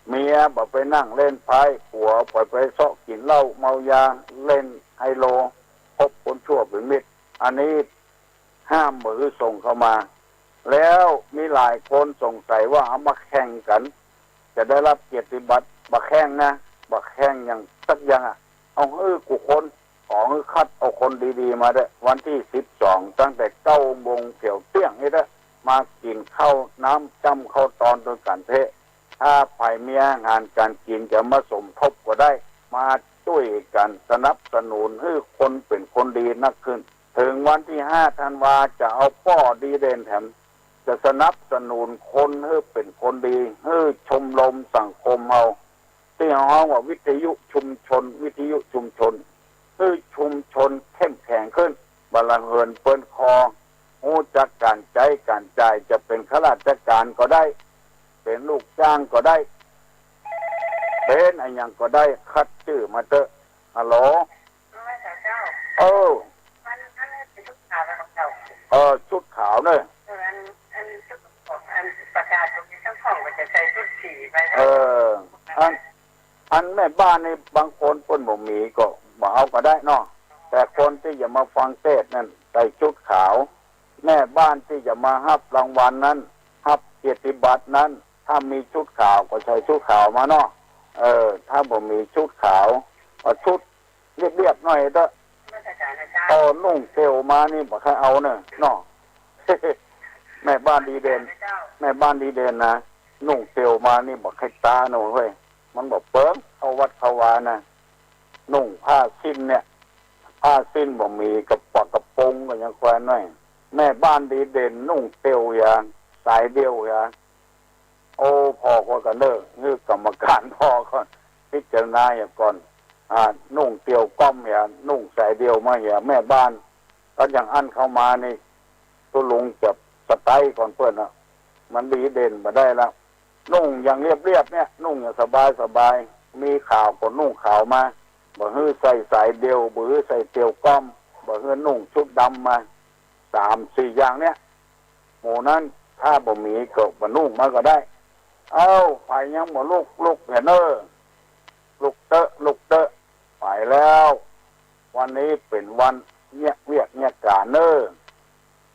เมียบ่ไปนั่งเล่นไพ่ ผัวบ่ไปเซาะกิ๋นเหล้าเมายา เล่นไฮโล คบคนชั่วเป๋นมิตร อันนี้ห้ามบ่หื้อส่งเข้ามา แล้วมีหลายคนสงสัยว่าเอามาแข่งกั๋น จะได้รับเกียรติบัตร บ่แข่งนะ บ่แข่งอย่างสักอย่างอะ เอาหื้อกู้คน ขอหื้อคัดเอาคนดีๆ มาเต๊อะ วันตี้สิบสอง ตั้งแต่เก้าโมงเสียวเตี้ยงนี้เต๊อะ มากิ๋นข้าวน้ำจ้ำข้าวตอนตวยกั๋นเต๊อะ ถ้าใผมีอาหารก๋านกิ๋นจะมาสมทบก็ได้ มาจ้วยกั๋นสนับสนุนหื้อคนเป๋นคนดีนักขึ้น เถิงวันตี้ห้าธันวาจะเอาป้อดีเด่นแถม จะสนับสนุนคนหื้อเป๋นคนดี หื้อชมรมสังคมเฮา ตี้ฮ้องว่าวิทยุชุมชน วิทยุชุมชน หื้อชุมชนเข้มแข็งขึ้น บ่ละเหินเปิ้นคอ ฮู้จักก๋านใจ๊ก๋านจ่าย จะเป๋นข้าราชก๋านก็ได้ เป๋นลูกจ้างก็ได้ เป๋นอะหยังก็ได้ คัดจื้อมาเต๊อะ ฮัลโหล เออ เออ ชุดขาวเน่อ เออ อัน อันแม่บ้านนี่บางคนเปิ้นบ่มีก็บ่เอาก็ได้เนาะ แต่คนตี้จะมาฟังเทศน์นั้นใส่ชุดขาว แม่บ้านตี้จะมาฮับรางวัลนั้น ฮับเกียรติบัตรนั้น ถ้ามีชุดขาวก็ใส่ชุดขาวมาเนาะ เออ ถ้าบ่มีชุดขาว เอาชุดเรียบๆ หน่อยเต๊อะ เอานุ่งเตียวมานี่บ่ใค่เอาเน่อเนาะ แม่บ้านดีเด่น แม่บ้านดีเด่นนะ นุ่งเตียวมานี่บ่ใค่ต๊าเน่อเว้ย มันบ่เปิงเข้าวัดเข้าวานะ นุ่งผ้าสิ้นเนี่ย ผ้าสิ้นบ่มี กระปะกระโปรงก็ยังแควนหน่อย แม่บ้านดีเด่นนุ่งเตียวอย่าง สายเดียวอย่าง โอ้ ผ่อก่อนเน่อ หื้อกรรมการผ่อก่อน พิจารณาเหียก่อน อ่า นุ่งเตียวก้อมเหีย นุ่งสายเดียวมาเหีย แม่บ้าน ก็อย่างอั้นเข้ามานี่ ตุ๊ลุงจะสไตล์ก่อนเปิ้นน่ะ มันดีเด่นบ่ได้ละ นุ่งอย่างเรียบๆ เนี่ย นุ่งอย่างสบายๆ มีขาวก็นุ่งขาวมา บ่หื้อใส่สายเดียว บ่หื้อใส่เตียวก้อม บ่หื้อนุ่งชุดดำมา สามสี่อย่างเนี่ย หมู่นั้นถ้าบ่มีก็บ่นุ่งมาก็ได้ เอ้า ใผยังบ่ลุก ลุกเน่อ ลุกเต๊อะ ลุกเต๊อะ ไปแล้ว วันนี้เป๋นวันเยียะเวียกเยียะก๋านเน่อ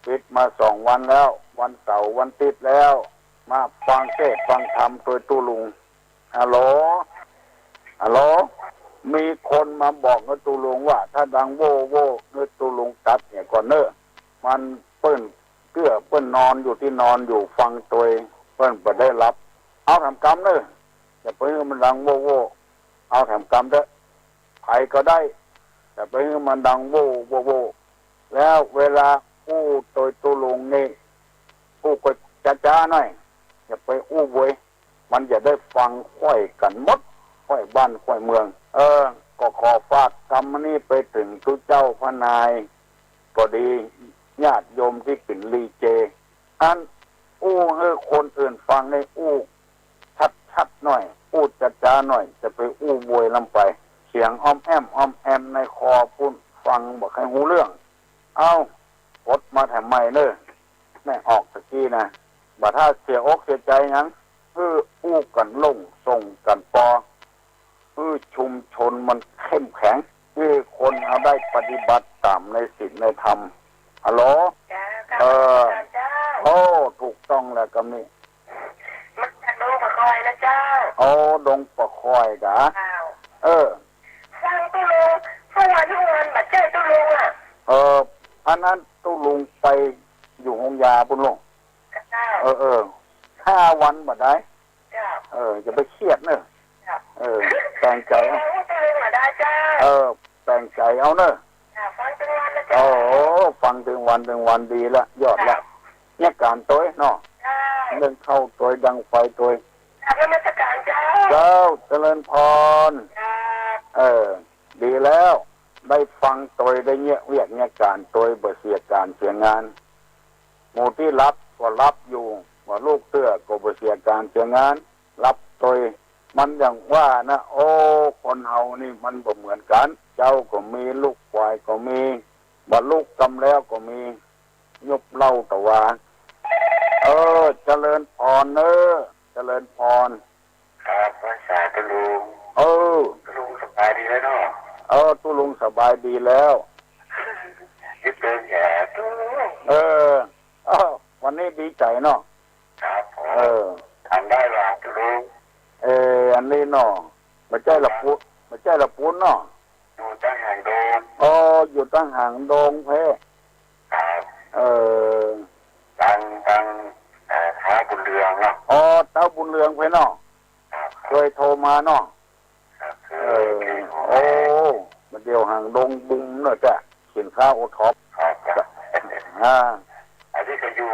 ปิดมาสองวันแล้ว วันเสาร์วันอาทิตย์แล้ว มาฟังเทศน์ฟังธรรมตวยตุ๊ลุง ฮัลโหล ฮัลโหล มีคนมาบอกกับตุ๊ลุงว่า ถ้าดังโว่โว่ ตุ๊ลุงตัดเหียก่อนเน่อ มันเปิ้นเกื้อเปิ้นนอนอยู่ตี้นอนอยู่ฟังตวย เปิ้นบ่ได้หลับ เอาแถมกำเน่อ อย่าไปหื้อมันดังโว่โว่ เอาแถมกำเต๊อะ ใผก็ได้ อย่าไปหื้อมันดังโว่โว่โว่ แล้วเวลาอู้ตวยตุ๊ลุงนี่ อู้ก็จ๊าๆ หน่อย อย่าไปอู้โวย มันจะได้ฟังค่อยกั๋นหมด ค่อยบ้านค่อยเมือง เออ ก็ขอฝากกำนี้ไปเถิงตุ๊เจ้าพระนาย ก็ดี ญาติโยมตี้เป๋นลีเจ อันอู้หื้อคนอื่นฟังนี่อู้ชัดๆ หน่อย อู้จ๊าๆ หน่อย จะไปอู้โวยล้ำไป เสียงอ้อมแอ้มอ้อมแอมในคอปุ้น ฟังบ่ใค่ฮู้เรื่อง เอ้า กดมาแถมใหม่เน่อ แม่ออกตะกี้นะ บ่ถ้าเสียอกเสียใจ๋หยัง หื้ออู้กั๋นโล่งส่งกั๋นปอ หื้อชุมชนมันเข้มแข็ง หื้อคนเฮาได้ปฏิบัติต๋ามในศีลในธรรม ฮัลโหล เจ้า เออ เจ้า โอ้ ถูกต้องแล้วกำนี้ มาจากดงปะคอยนะเจ้า โอ้ ดงปะคอยกา เจ้า เออ ฟังตุ๊ลุง ฟังวันทุกวัน บ่ใจ้ตุ๊ลุงอะ เออ อันนั้นตุ๊ลุงไปอยู่โฮงยาปุ้นลง เจ้า เออ เออ ห้าวันบ่ได้ เจ้า เออ อย่าไปเครียดเน่อ เจ้า เออ แต่งใจ๋เอา ตุ๊ลุงบ่ได้เจ้า เออ แต่งใจ๋เอาเน่อ เจ้า ฟังตึงวันนะเจ้า โอ้โห ฟังตึงวันตึงวันดีละ ยอดละ เจ้า เยียะก๋านตวยเนาะ เจ้า นึ่งข้าวตวย ดังไฟตวย กราบนมัสการเจ้า เจ้า เจริญพร เจ้า เออ ดีแล้ว ได้ฟังตวย ได้เยียะเวียกเยียะก๋านตวย บ่เสียก๋านเสียงาน หมู่ตี้หลับก็หลับอยู่ บ่ลุกเตื้อก็บ่เสียก๋านเสียงาน หลับตวย มันอย่างว่านะ โอ้ คนเฮานี่มันบ่เหมือนกั๋น เจ๊าก็มี ลูกควายก็มี บ่ลุกกำแล้วก็มี ยุบเล้าตะวา เออ เจริญพรเน่อ เจริญพร ครับ พรรษาตุ๊ลุง เออ ตุ๊ลุงสบายดีแล้วเนาะ เออ ตุ๊ลุงสบายดีแล้ว ยึดเดินแย่ตุ๊ลุง เออ เอ้า วันนี้ดีใจ๋เนาะ ครับผม เออ ถามได้ว่าตุ๊ลุง เออ อันนี้เนาะ บ่ใจ้ละปูน บ่ใจ้ละปูนเนาะ อยู่ตางหางดง อ๋อ อยู่ตางหางดงแพ้ ครับ เออ ตาง ตาง เอ่อ ท้าวบุญเรืองเนาะ อ๋อ ท้าวบุญเรืองแพ้เนาะ ครับ เคยโทรมาเนาะ ครับ เคย เออ เคยโทรมา โอ้ บ่าเดี่ยวหางดงบุมเนาะจ้ะ สินค้าโอท็อป ครับ ครับ อ่า อันนี้ก็อยู่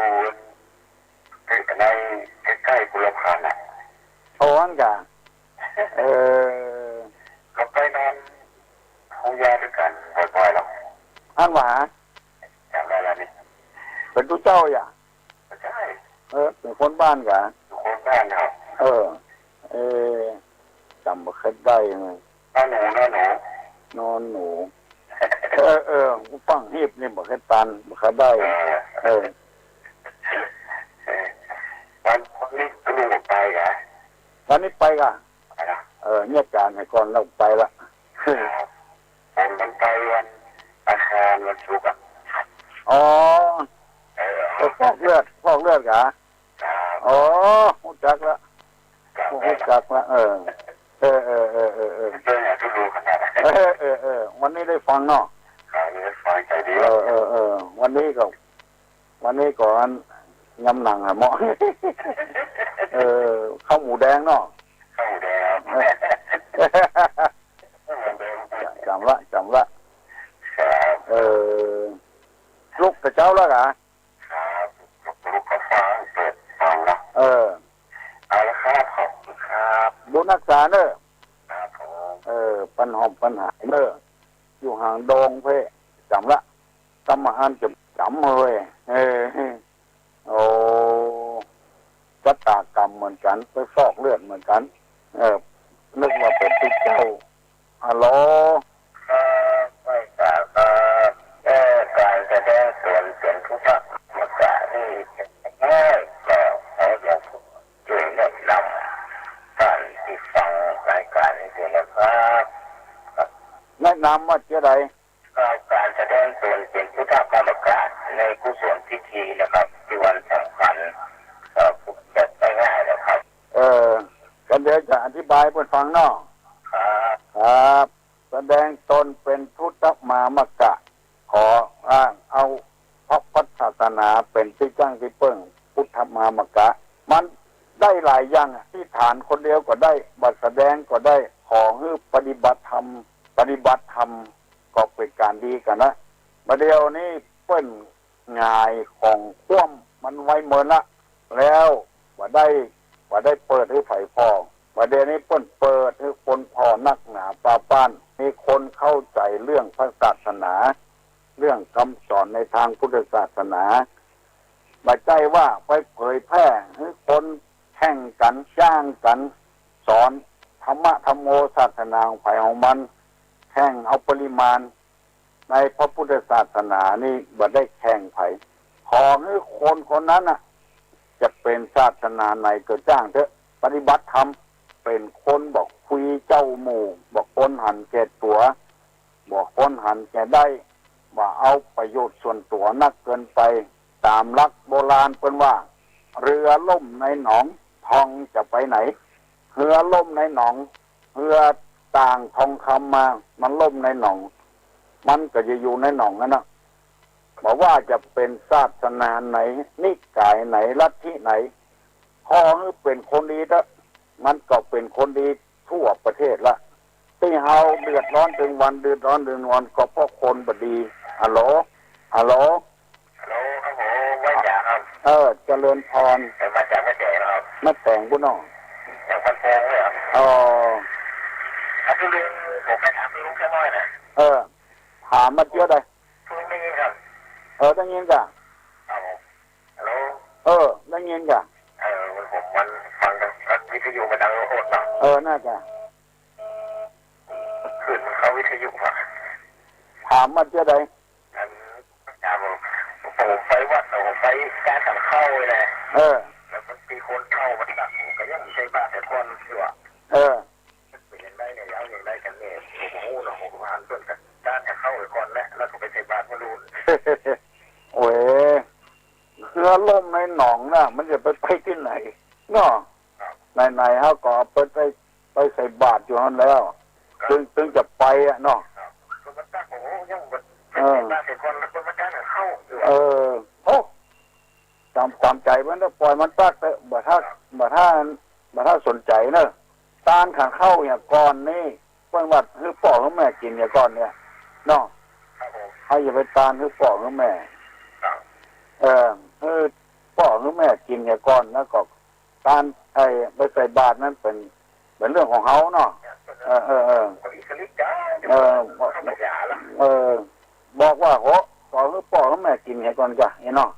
ในใก้ๆ กุลพันธ์น่ะ โอ้ อั้นกา เออ คนบ้านกา คนบ้านครับ เออ เออ จ๋ำบ่ค่อยได้เลย นอหนู นอหนู นอหนู เออ เออ ฟังฮีบนี่บ่ค่อยตัน บ่ค่อยได้ เออ เออ เออ วันนี้ลุงไปกา วันนี้ไปกา ไปละ เออ เยียะจ๋านหื้อก่อนแล้วไปละ ครับ ผมมันไปวันอังคารวันศุกร์อะ อ๋อ เออ ไปฟอกเลือด ฟอกเลือดกา ครับ อ๋อ ฮู้จักละ ครับ ฮู้จักละ เออ เออ เออ เออ เออ เออ เออ เออ เออ วันนี้ได้ฟังเนาะ ครับ วันนี้ได้ฟัง ใจ๋ดี เออ เออ เออ วันนี้ก็ วันนี้ก็อันยำหนังอะเมาะ เออ ข้าวหมูแดงเนาะ ข้าวหมูแดงครับ เออ จ๋ำละ จ๋ำละ ครับ เออ ลุกแต่เจ๊าแล้วกา ครับ ลุก ลุกก็ฟัง เปิดฟังนะ เออ เอาละครับ ขอบคุณครับ ดูรักษาเน้อ ครับผม เออ ปันหอมปันหายเน้อ อยู่ห่างโดงเพ่ จ๋ำละ กำมะอันจะจ๋ำเฮ้ย เออ โอ้ ชะตากรรมเหมือนกั๋น ไปฟอกเลือดเหมือนกั๋น เออ นึกว่าเป๋นตุ๊เจ้า ฮัลโหล ครับ ไหว้สาครับ เอ่อ ก๋านแสดงต๋นเป๋นพุทธมามกะนี่ ง่ายก็ขอหลวงปู่ช่วยแนะนำท่านตี้ฟังรายก๋านนี้ด้วยนะครับ แนะนำว่าจะได ครับ ก๋านแสดงต๋นเป๋นพุทธมามกะในกุศลพิธีนะครับ ตี้วันสำคัญ เอ่อ แบบง่ายๆนะครับ เออ ก็เดี๋ยวจะอธิบายหื้อเปิ้นฟังเนาะ ครับ ครับ แสดงต๋นเป๋นพุทธมามกะ ขออ้างเอาพระพุทธศาสนาเป๋นตี้ตั้งตี้เปิ้ง พุทธมามกะ มันได้หลายอย่างอะ อธิษฐานคนเดียวก็ได้ บ่าแสดงก็ได้ ขอหื้อปฏิบัติธรรม ปฏิบัติธรรมก็เป๋นก๋านดีกั๋นนะ บ่าเดี่ยวนี้เปิ้นหงายของคว่ำมันไว้เมินละ แล้วบ่ได้ บ่ได้เปิดหื้อใผผ่อ บ่าเดี่ยวนี้เปิ้นเปิดหื้อคนผ่อนักหนาปาป้าน มีคนเข้าใจ๋เรื่องพระศาสนา เรื่องกำสอนในตางพุทธศาสนา บ่ใจ้ว่าไปเผยแพร่หื้อคนแข่งกั๋น จ้างกั๋น สอนธรรมะธัมโมศาสนาของใผของมัน แข่งเอาปริมาณ ในพระพุทธศาสนานี่บ่ได้แข่งใผ ขอหื้อคนคนนั้นน่ะ จะเป๋นศาสนาไหนก็จ้างเต๊อะ ปฏิบัติธรรม เป๋นคนบ่คุยเจ้าหมู่ บ่คนหันแก่ตั๋ว บ่คนหันแก่ได้ บ่เอาประโยชน์ส่วนตั๋วนักเกินไป ต๋ามหลักโบราณเปิ้นว่า เฮือล่มในหนอง ทองจะไปไหน เฮือล่มในหนอง เฮือต่างทองคำมา มันล่มในหนอง มันก็จะอยู่ในหนองนั้นนะ บ่ว่าจะเป๋นศาสนาไหน นิกายไหน ลัทธิไหน ขอหื้อเป๋นคนดีเต๊อะ มันก็เป๋นคนดีทั่วประเทศละ ตี้เฮาเดือดร้อนตึงวัน เดือดร้อนตึงวัน ก็เพราะคนบ่ดี ฮัลโหล ฮัลโหล ฮัลโหลครับผม ไหว้สาครับ เออ เจริญพร เออ มาจากแม่แตงครับ แม่แตงปู้นเนาะ จากบ้านโป่งเลยครับ อ๋อ ครับ ลุง ผมไปถามลุงแค่น้อยนะ เออ ถามมาเตื้อใด ลุงได้ยินครับ เออ ได้ยินก่ะ ครับผม ฮัลโหล เออ ได้ยินก่ะ เออ ผมมันฟังทางวิทยุมันดังโคตรเนาะ เออ น่าจะ ขึ้นเข้าวิทยุอะ ถามมาเตื้อใด อัน อาจ๋ารย์บอก ผมไปวัดน่ะ ผมไปก๋านสังเข้าเลยนะ เออ แล้วมันมีคนเฒ่ามาตัก ผมก็ยังใส่บาตรแต่ก่อนอยู่อะ เออ เป๋นอย่างใดเนี่ย เอาอย่างใดกั๋นแน่ ผมบ่ฮู้เนาะ ผมก็หันเปิ้นก๋านสังเข้าไปก่อนแหละ แล้วก็ไปใส่บาตรมาดู โอ้ย เฮือล่มในหนองน่ะ มันจะไป ไปตี้ไหนเนาะ ครับ ไหนๆ เฮาก็เอาไป ไป ไปใส่บาตรอยู่หั้นแล้ว ครับ ตึง ตึงจะไปอะเนาะ ครับ คนมาตัก โอ้โห ยังบ่ เออ ใส่บาตรแต่ก่อน แล้วคนมาตักเข้าอยู่ เออ โอ้ ต๋าม ต๋ามใจ๋มันเต๊อะ ปล่อยมันตักเต๊อะ บ่ถ้า บ่ถ้า บ่ถ้าสนใจ๋เนาะ ตานก๋านเข้าเนี่ยก่อนนี่ เปิ้นว่าหื้อป้อหื้อแม่กิ๋นเนี่ยก่อนเนี่ย เนาะ ครับผม เฮาอย่าไปตานหื้อป้อหื้อแม่ ครับ เออ หื้อป้อหื้อแม่กิ๋นเนี่ยก่อน แล้วก็ ตาน ไอ้ ไปใส่บาตรนั้นเป๋น เป๋นเรื่องของเฮาเนาะ เออ เออ เออ เออ บอกว่า โห ขอหื้อป้อหื้อแม่กิ๋นเหียก่อนจ้ะ ไอ้เนาะ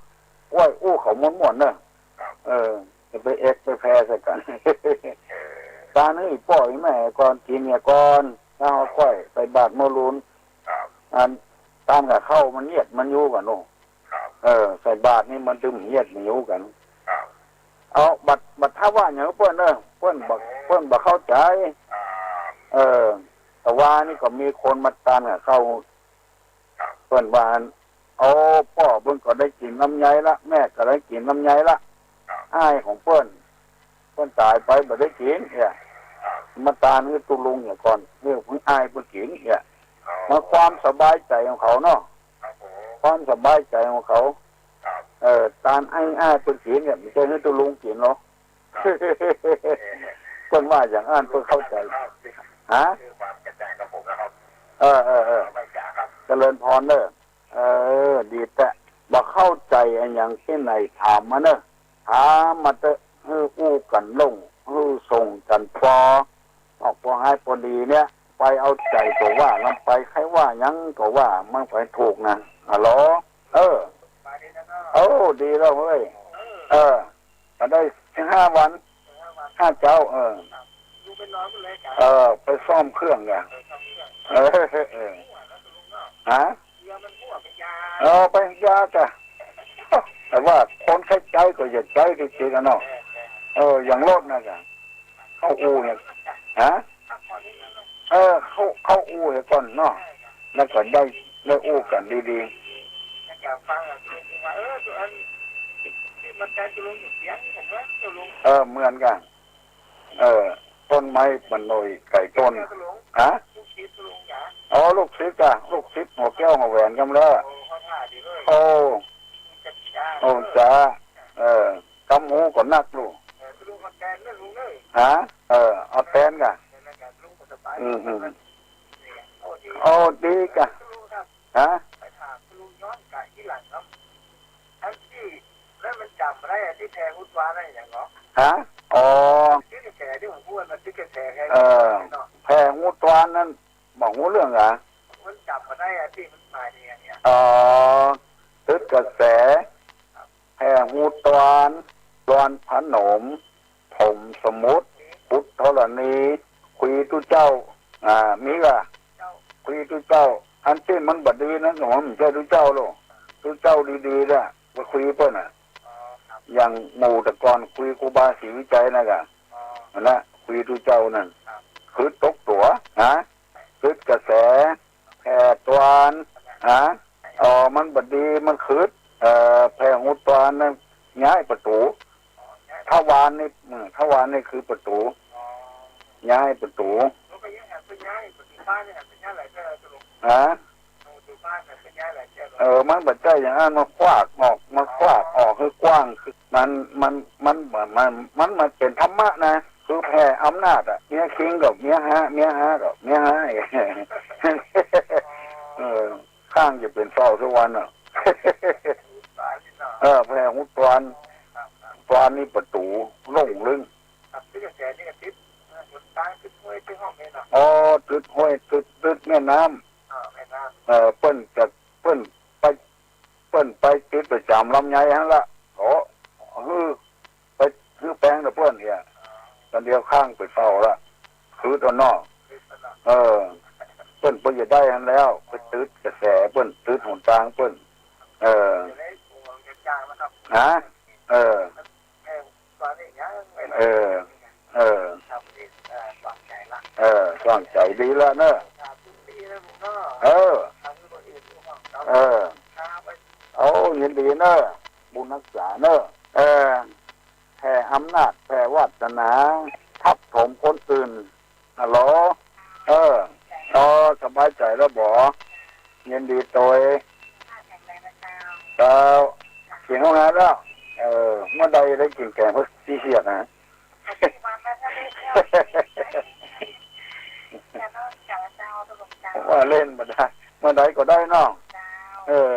โอ้ย อู้เขาม่วนๆ เนอะ ครับ เออ จะไปเอ็ดไปแผ่ใส่กั๋น ตานหื้อป้อหื้อแม่ก่อน กิ๋นเหียก่อน แล้วเอาก้อยใส่บาตรเมื่อลูน ครับ อัน ตานกับข้าวมันเยียดมันยู้กั๋นโน่ ครับ เออ ใส่บาตรนี่มันตึงเยียดมันยู้กั๋น ครับ เอา บัด บัดถ้าว่าหยังเปิ้นเน่อ เปิ้นบ่ เปิ้นบ่เข้าใจ๋ อ่า เออ แต่ว่านี่ก็มีคนมาตานกับข้าว ครับ เปิ้นว่า โอ้ ป้อเปิ้นก็ได้กิ๋นลำไยละ แม่ก็ได้กิ๋นลำไยละ ครับ อ้ายของเปิ้น เปิ้นต๋ายไปบ่ได้กิ๋นเนี่ย ครับ มาตานหื้อตุ๊ลุงเหียก่อน หื้อ หื้ออ้ายเปิ้นกิ๋นเนี่ย อ๋อ มันความสบายใจ๋ของเขาเนาะ ครับผม ความสบายใจ๋ของเขา ครับ เออ ตานอ้าย อ้ายเปิ้นกิ๋นเนี่ย บ่ใจ้หื้อตุ๊ลุงกิ๋นหรอก ครับ เปิ้นว่าอย่างอั้น เปิ้นเข้าใจ๋ ฮะ คือความกระจ่างกับผมนะครับ เออ เออ เออ สบายใจ๋ครับ เจริญพรเน่อ เออ ดีแต๊ บ่เข้าใจ๋อะหยังตี้ไหนถามมาเน่อ ถามมาเต๊อะ หื้ออู้กั๋นโล่ง หื้อส่งกั๋นปอ ออกปอฮ้ายปอดีเนี่ย ไปเอาใจ๋ตั๋วว่านำไป ใค่ว่าหยังก็ว่า มันก็ถูกนะ ฮัลโหล เออ โอ้ ดีแล้วเว้ย เออ ก็ได้ห้าวัน ห้าเจ๊า เออ เออ ไปซ่อมเครื่องก่ะ เออ เออ ฮะ เออ ไปยาก่ะ แต่ว่าคนใค่ใจ๊ก็อย่าใจ๊จริงๆ อะเนาะ เออ อย่างรถน่ะก่ะ เข้าอู่เนี่ย ฮะ เออ เข้า เข้าอู่เหียก่อนเนาะ แล้วก็ได้ ได้อู้กั๋นดีๆ เออ เหมือนกั๋น เออ ต้นไม้มันหน่อยไก่ต้น ฮะ อ๋อ ลูกศิษย์ก่ะ ลูกศิษย์หัวแก้วหัวแหวนกำแล้ว โอ้ โอ้ จ๊ะ เออ กำฮู้ก็นักลูก ฮะ เออ เอาแตนก่ะ อืม อืม โอ้ ดีก่ะ ฮะ ฮะ อ๋อ เออ แผ่ฮูตวานนั้น บ่ฮู้เรื่องอะ อ๋อ ตึดกระแส แผ่ฮูตวาน ดอนผนม ถมสมุทร ขุดธรณี คุยตุ๊เจ้า อ่า มีก่ะ คุยตุ๊เจ้า อันตี้มันบ่ดีนั้นก็มันบ่ใจ้ตุ๊เจ้าหรอก ตุ๊เจ้าดีๆ น่ะ ไปคุยเปิ้นน่ะ อย่างหมู่แต่ก่อนคุยครูบาศรีวิชัยน่ะก่ะ อันนั้นคุยตุ๊เจ้านั่น คือตกตั๋ว ฮะ ตึดกระแส แผ่ตวาน ฮะ อ๋อ มันบ่ดี มันขึด เอ่อ แผ่ฮูตวานนั้น ย้ายประตู๋ ทวารนี่ อืม ทวารนี่คือประตู๋ ย้ายประตู๋ ฮะ เออ มันบ่ใจ้อย่างนั้น มันขว้างออก มันขว้างออก คือกว้าง คือมัน มัน มัน มัน มัน มันเป๋นธรรมะนะ คือแผ่อำนาจอะ เมียคิงกับเมียฮ้า เมียฮ้ากับเมียฮ้า เออ ข้างจะเป๋นเฝ้าทุกวันอะ เออ แผ่ฮูตวาน ตวานนี่ประตู๋ โล่งลึง อ๋อ ตึดห้วย ตึด ตึดแม่น้ำ เออ เปิ้นจะ เปิ้นไป เปิ้นไปตึดประจ๋ำลำไยหั้นละ โอ้ ฮือ ไป ฮือแปงนะเปิ้นเนี่ย ต๋อนเดียวข้างไปเฝ้าละ คือต๋อนนอก เออ เปิ้นบ่อยากได้หั้นแล้ว ไปตึดกระแสเปิ้น ตึดหนตางเปิ้น เออ ฮะ เออ เออ เออ เออ สว่างใจ๋ดีแล้วเนอะ เออ เออ โอ้ ยินดีเนอะ บุญฮักษาเนอะ เออ แผ่อำนาจ แผ่วาสนา ทับถมคนอื่น ฮัลโหล เออ อ๋อ สบายใจ๋แล้วบ่ ยินดีตวย เจ้า กิ๋นข้าวงานแล้ว เออ เมื่อใดได้กิ๋นแก๋งผักซี่เสียดนะ ว่าเล่นบ่ได้ เมื่อใดก็ได้เนาะ เออ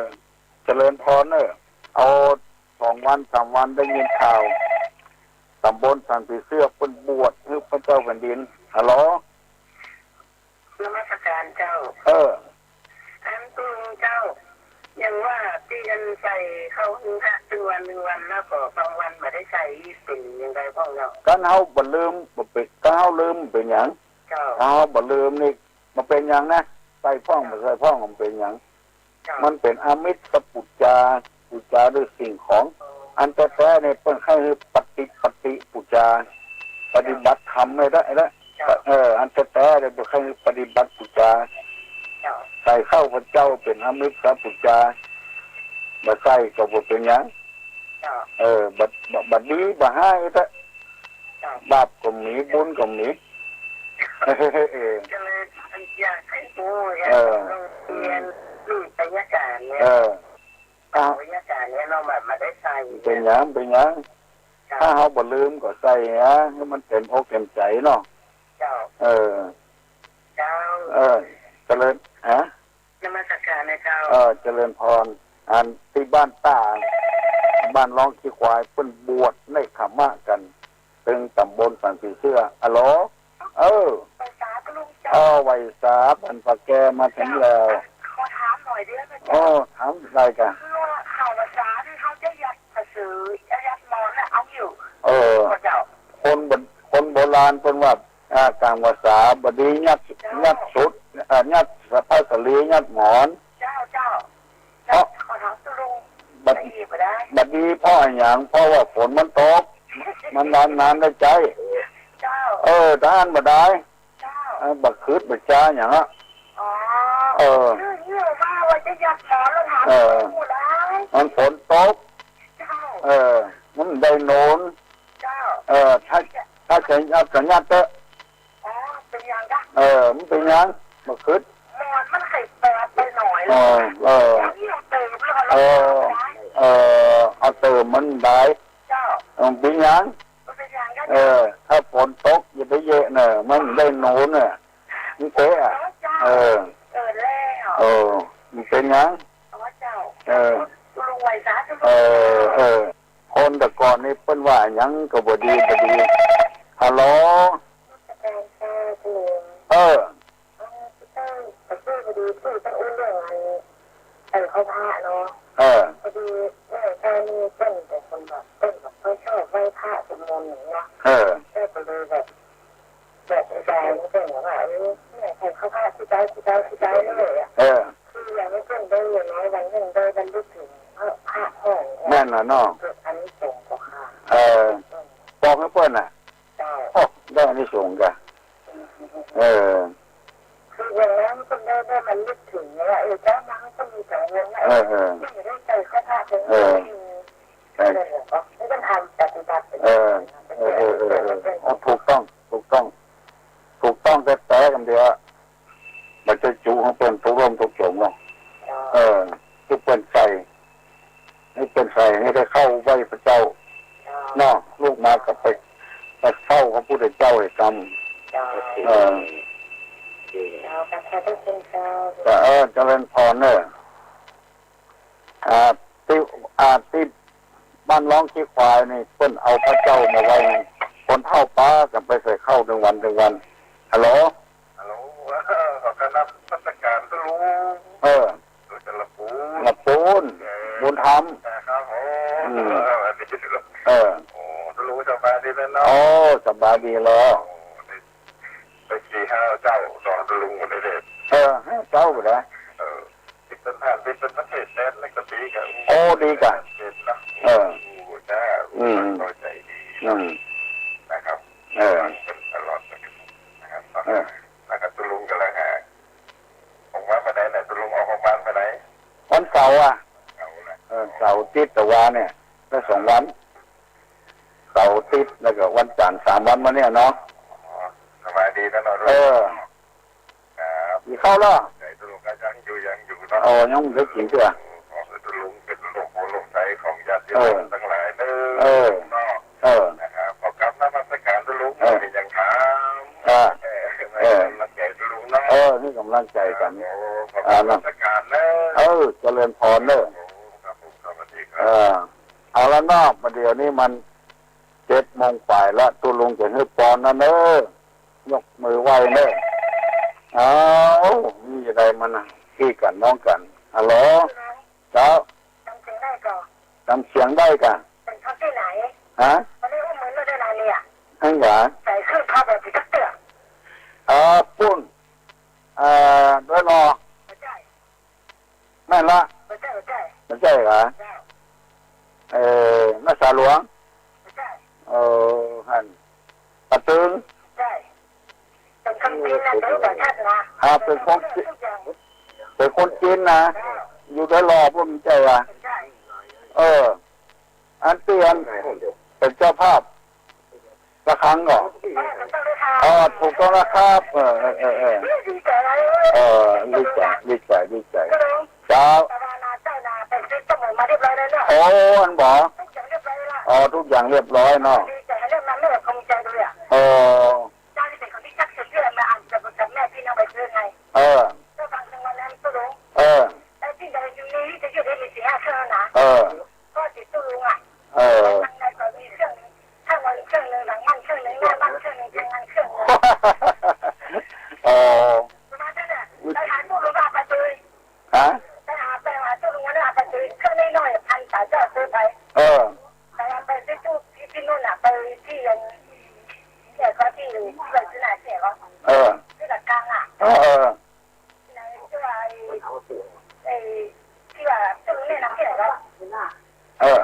เจริญพรเนอะ เอาสองวันสามวันได้ยินข่าว ต๋ำบลสันผีเสื้อเปิ้นบวชหื้อพระเจ้าแผ่นดิน ฮัลโหล นมัสการเจ้า เออ อันตุลุงเจ้า อย่างว่าตี้ มันใส่เข้าหื้อพระตึงวันตึงวัน แล้วก็บางวันบ่ได้ใส่ เป๋นอย่างใดพ่องเจ้า คันเฮาบ่ลืม บ่เป๋น คันเฮาลืมเป๋นหยัง เจ้า ถ้าเฮาบ่ลืมนี่ บ่เป๋นหยังนะ ใส่พ่องบ่ใส่พ่อง บ่เป๋นหยัง เจ้า มันเป๋นอามิสปู๋จา ปู๋จาด้วยสิ่งของ อันแต๊ๆ นี่เปิ้นใค่หื้อปฏิ ปฏิปู๋จา ปฏิบัติธรรมไม่ได้นะ เจ้า เออ อันแต๊ๆ นี่เปิ้นใค่หื้อปฏิบัติปู๋จา เจ้า ใส่เข้าพระเจ้าเป๋นอามิสปู๋จา บ่ใส่ก็บ่เป๋นหยัง เจ้า เออ บ่ บ่ บ่ดีบ่ฮ้ายเต๊อะ เจ้า บาปก็มี บุญก็มี เออ ก็เลยอยากหื้อฮู้ อยาก เออ เรียนรู้ไสยศาสตร์เนี่ย เออ เอาไสยศาสตร์เนี่ยเนาะ บ่ บ่ได้ใส่ เป๋นหยัง เป๋นหยัง เจ้า ถ้าเฮาบ่ลืมก็ใส่นะ หื้อมันเต๋มอกเต๋มใจ๋เนาะ เจ้า เออ เจ้า เออ เจริญ ฮะ นมัสการนะเจ้า เออ เจริญพร อันตี้บ้านต้า บ้านร้องขี้ควาย เปิ้นบวชเนกขัมมะกั๋น ตึงต๋ำบลสันผีเสื้อ อะโหล เออ ไหว้สาคุณลุงเจ้า เออ ไหว้สา บรรพแกมาถึงแล้ว ขอถามหน่อยเดียวนะเจ้า โอ้ ถามได้กะ คือว่าข้าวพรรษานี่เขาจะยัดผ้าสือ จะยัดหมอนน่ะ เอาอยู่ เออ บ่เจ้า คนโบ คนโบราณเปิ้นว่า อ่า ก๋างพรรษาบ่ดียัด เจ้า ยัดสุด อ่า ยัดผ้าสาลี ยัดหมอน เจ้า เจ้า เพราะ ขอถามคุณลุง บ่ ได้ยินบ่ได้ บ่ดีเพราะอะหยัง เพราะว่าฝนมันตก มันนานๆ ได้ใจ๊ เจ้า เออ ถ้าอั้นบ่ได้ เจ้า เออ บ่ขึดบ่จ๋าหยังอะ อ๋อ เออ คือหิ้วมาว่าจะยัดหมอนแล้วถาม เออ คุณลุงได้ มันฝนตก เจ้า เออ มันได้นอน เจ้า เออ ถ้า ถ้าจะยัดก็ยัดเต๊อะ อ๋อ เป๋นหยังกะ เออ มันเป๋นหยัง บ่ขึด หมอนมันใค่เปิดไปหน่อย เออ เออ หิ้วเต๋มแล้วก็ เออ เออ เอาเต๋มมันได้ เจ้า เออ เป๋นหยัง มันเป๋นหยังกะ เออ ถ้าฝนตกอย่าไปเยาะเน่อ มันได้นอนเน่อ มันเตะอะ เจ้า เออ เออ แล้ว เออ มันเป๋นหยัง อ๋อ เจ้า เออ คุณลุงไหว้สาคุณลุง เออ เออ คนแต่ก่อนนี่เปิ้นว่าหยังก็บ่ดี บ่ดี ฮัลโหล เออ เออ เออ เออ พอดีพี่ต้องอู้เรื่องอัน เออ เข้าพระเนาะ เออ พอดีแม่ก็นี่เปิ้นเป๋นคนแบบ เปิ้นแบบบ่ชอบไหว้พระสวดมนต์อย่างเงี้ย เออ แม่ก็เลยแบบ แบบใจมันเป๋นแบบว่า เออ เนี่ย ใค่เข้าพระกู้ใจ กู้ใจ กู้ใจเลยอะ เออ คืออย่างนี้เปิ้นได้อย่างน้อยวันหนึ่งได้รำลึกถึงพระพ่องเนี่ย แม่นล่ะเนาะ เกิดอานิสงส์กว่าค่ะ เออ บอกหื้อเปิ้นน่ะ เจ้า โอ้ ได้อานิสงส์กะ เออ คืออย่างนั้นเปิ้นได้ ได้รำลึกถึงว่า เออ เจ้านางก็มีสององค์นะ เออ เออ ไม่ได้ใส่เข้าพระเลย เออ ใช่ ไม่ได้หรอก ไม่ต้องทำปฏิบัติ เออ เออ เออ เออ เออ เอาถูกต้อง ถูกต้อง ถูกต้องแต๊ๆ กำเดียว บ่ใจ้จุหื้อเปิ้นทุกข์ร่มทุกข์โศกเนาะ เออ หื้อเปิ้นใส่ หื้อเปิ้นใส่ หื้อได้เข้าไหว้พระเจ้า เนาะ ลูกมาก็ไป ไปเฝ้าพระพุทธเจ้าให้กำ เออ เจ้า ขอบพระคุณเจ้า เออ เจริญพรเน่อ อ่า ตี้ อ่า ตี้บ้านร้องขี้ควายนี่ เปิ้นเอาพระเจ้ามาไหว้ คนเฒ่าป๊ากั๋นไปใส่เข้าตึงวันตึงวัน ฮัลโหล ฮัลโหล เออ ขอกราบนมัสการตุ๊ลุง เออ ตุ๊ลุงจรัญปูน จรัญปูน เออ บุญธรรม ครับผม อืม เออ สวัสดีตุ๊ลุง เออ โอ้ ตุ๊ลุงสบายดีแล้วเนาะ โอ้ สบายดีแล้ว โอ้ ได้ ได้สี่ห้าเจ้า สองตุ๊ลุงคนนี้เด้อ เออ ห้าเจ้าไปแล้ว เออ ติดเป็นแผ่น ติดเป็นประเทศแดนนี่ก็ดีกัน โอ้ ดีกัน เด่นนะ เออ โอ้ จ้า อืม น้อยใจดี อืม นะครับ เออ ฟังกันตลอดนะครับ เออ แล้วก็ตุ๊ลุงก็แล้วฮะ ของบ้านไปไหนเนี่ย ตุ๊ลุงออกของบ้านไปไหน วันเสาร์อะ เสาร์แหละ เออ เสาร์อาทิตย์ตะวาเนี่ย ได้สองวัน เสาร์อาทิตย์ แล้วก็วันจันทร์ สามวันมาเนี่ยเนาะ อ๋อ สบายดีนะเนาะ เออ ครับ กิ๋นข้าวแล้ว ใหญ่ตุ๊ลุงก็ยังอยู่ ยังอยู่เนาะ อ๋อ ยังบ่ได้กิ๋นเตื้อ ขอตุ๊ลุงเป๋นร่มโพธิ์ร่มไทรของญาติโยม เออ ตังหลายเด้อ เออ เนาะ เออ นะครับ ขอกราบนมัสการตุ๊ลุง เออ มีหยังถาม อ่า เออ เออ ให้กำลังใจตุ๊ลุงเนาะ เออ หื้อกำลังใจกั๋น ครับผม ขอกราบนมัสการเนาะ เออ เจริญพรเน่อ ครับผม สวัสดีครับ เออ เอาละเนาะ บ่าเดี่ยวนี้มันเจ็ดโมงปลายละ ตุ๊ลุงจะหื้อปอนนะเน่อ ยกมือไหว้เน่อ เอา มีอะไรมานะ พี่กั๋นน้องกั๋น ฮัลโหล เจ้า จ๋ำเสียงได้ก่ะ เป๋นคนตี้ไหน ฮะ วันนี้อุ้มมือไม่ได้นานเนี่ย อั้นหวา ใส่เครื่องพับแบบติดตักเตื้อ อ่า ปุ้น อ่า ดอยหล่อ บ่ใจ้ แม่นละ บ่ใจ้ บ่ใจ้ บ่ใจ้หวา เจ้า เอ่อ แม่สาหลวง บ่ใจ้ เอ่อ หั้น ป่าตึง บ่ใจ้ เป๋นคนจีนนะ เป๋นคนจีน อ่า เป๋นคนจีนนะ เจ้า อยู่ดอยหล่อปุ้นบ่ใจ้หวา บ่ใจ้ เออ อันตี้อันเป๋นเจ้าภาพระฆังก่อ เออ ถูกต้องแล้วครับ เออ เออ เออ เออ ดีใจ๋ เออ ดีใจ๋ ดีใจ๋ ดีใจ๋ เจ้า แต่ว่านาเจ้านาไปซื้อต้มหมูมาเรียบร้อยแล้วเนาะ โอ้ อั้นบ่ ทุกอย่างเรียบร้อยแล้ว อ๋อ ทุกอย่างเรียบร้อยเนาะ ดีใจ๋ เรื่องนั้นไม่ต้องกังวลใจ๋เลยอะ อ๋อ เจ้านี่เป๋นคนตี้ชักชวนเพื่อนมา อ่านกับ กับแม่พี่น้องไปซื้อไง เออ ก็ฟังถึงวันนั้นก็รู้ เออ แล้วตี้ใดอยู่นี่จะอยู่ได้มีสี่ห้าเครื่องนะ เออ ก็ติดตู้ลุงอะ เออ ข้างในก็มีเครื่อง ข้างในเครื่องนึ่ง หลังบ้านเครื่องนึ่ง หน้าบ้านเครื่องนึ่ง ทางงานเครื่องนึ่ง อ๋อ ประมาณนั้นน่ะ ไปหาตู้ลุงก็เอาไปเลย ฮะ ไปหา ไปหาตู้ลุงก็เอาไปเลย เครื่องน้อยๆ พันสามเจ้าซื้อไป เออ ไปเอาไปซื้อตู้ที่ ที่นู่นน่ะ ไปที่ยัง เนี่ย ก็ที่ ที่ไปซื้อน่ะ เนี่ยก็ เออ ที่ตะกร้างอ่ะ เออ เออ ไหนที่ว่าไอ้ ไอ้ที่ว่าตู้ลุงแนะนำที่ไหนวะ เออ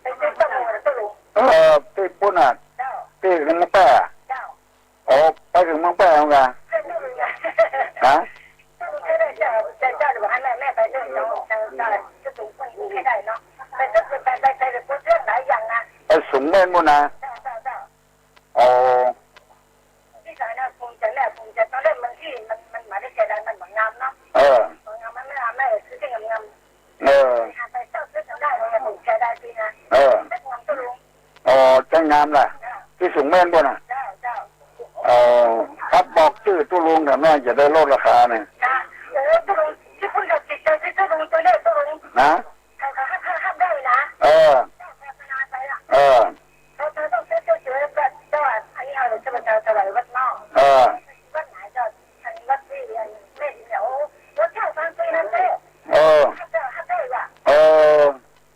ไปซื้อต้มหมูกับตู้ลุง เออ ตี้ปุ้นน่ะ เจ้า ตี้เมืองแป้ เจ้า โอ้ ไปเถิงเมืองแป้เหมือนกั๋น ใช่ ตู้ลุงอะ ฮะ ตู้ลุงใช่ได้ เจ้า เจ้า เจ้า เดี๋ยวบอกให้แม่ แม่ไปด้วย เจ้า เจ้า เจ้า เจ้าสูงคนนี้ให้ได้เนาะ ไปซื้อ ไป ไป ไป ไป ไปซื้อหลายอย่างนะ ไปสูงเม่นปุ้นนะ เจ้า เจ้า เจ้า อ๋อ ตี้สาวน่ะภูมิใจ๋แหละ ภูมิใจ๋ ตอนแรกมันตี้ มัน มันมาได้เสียดาย มันบ่งามเนาะ เออ บ่งาม มันไม่งาม แม่ซื้อตี้งามๆ เออ หาไปเจ้าซื้อกั๋นได้ มันภูมิใจ๋ได้ตี้นะ เออ ไม่งามตู้ลุง อ๋อ ใจ้งามล่ะ เจ้า ตี้สูงเม่นปุ้นน่ะ เจ้า เจ้า เออ ครับ บอกจื้อตู้ลุงเถอะน้อย จะได้ลดราคาเนี่ย นะ เออ ตู้ลุง ตี้ปุ้นก็ติดใจ๋ตี้ตู้ลุง ตัวเล็กตู้ลุง นะ เขาก็ฮับ ฮับ ฮับได้นะ เออ เจ้า พัฒนาไปละ เออ เขา เขาต้องซื้อเสื้อเสื้อแบบ เจ้า อันนี้เอาเลย เจ้า เจ้า ถวายวัดนอก เออ วัดไหน เจ้า อันวัดตี้ อันแม่เนี่ย โอ้ วัดเจ้าฟังปีนั้นเจ้า เออ ฮับเจ้า ฮับได้ว่ะ เออ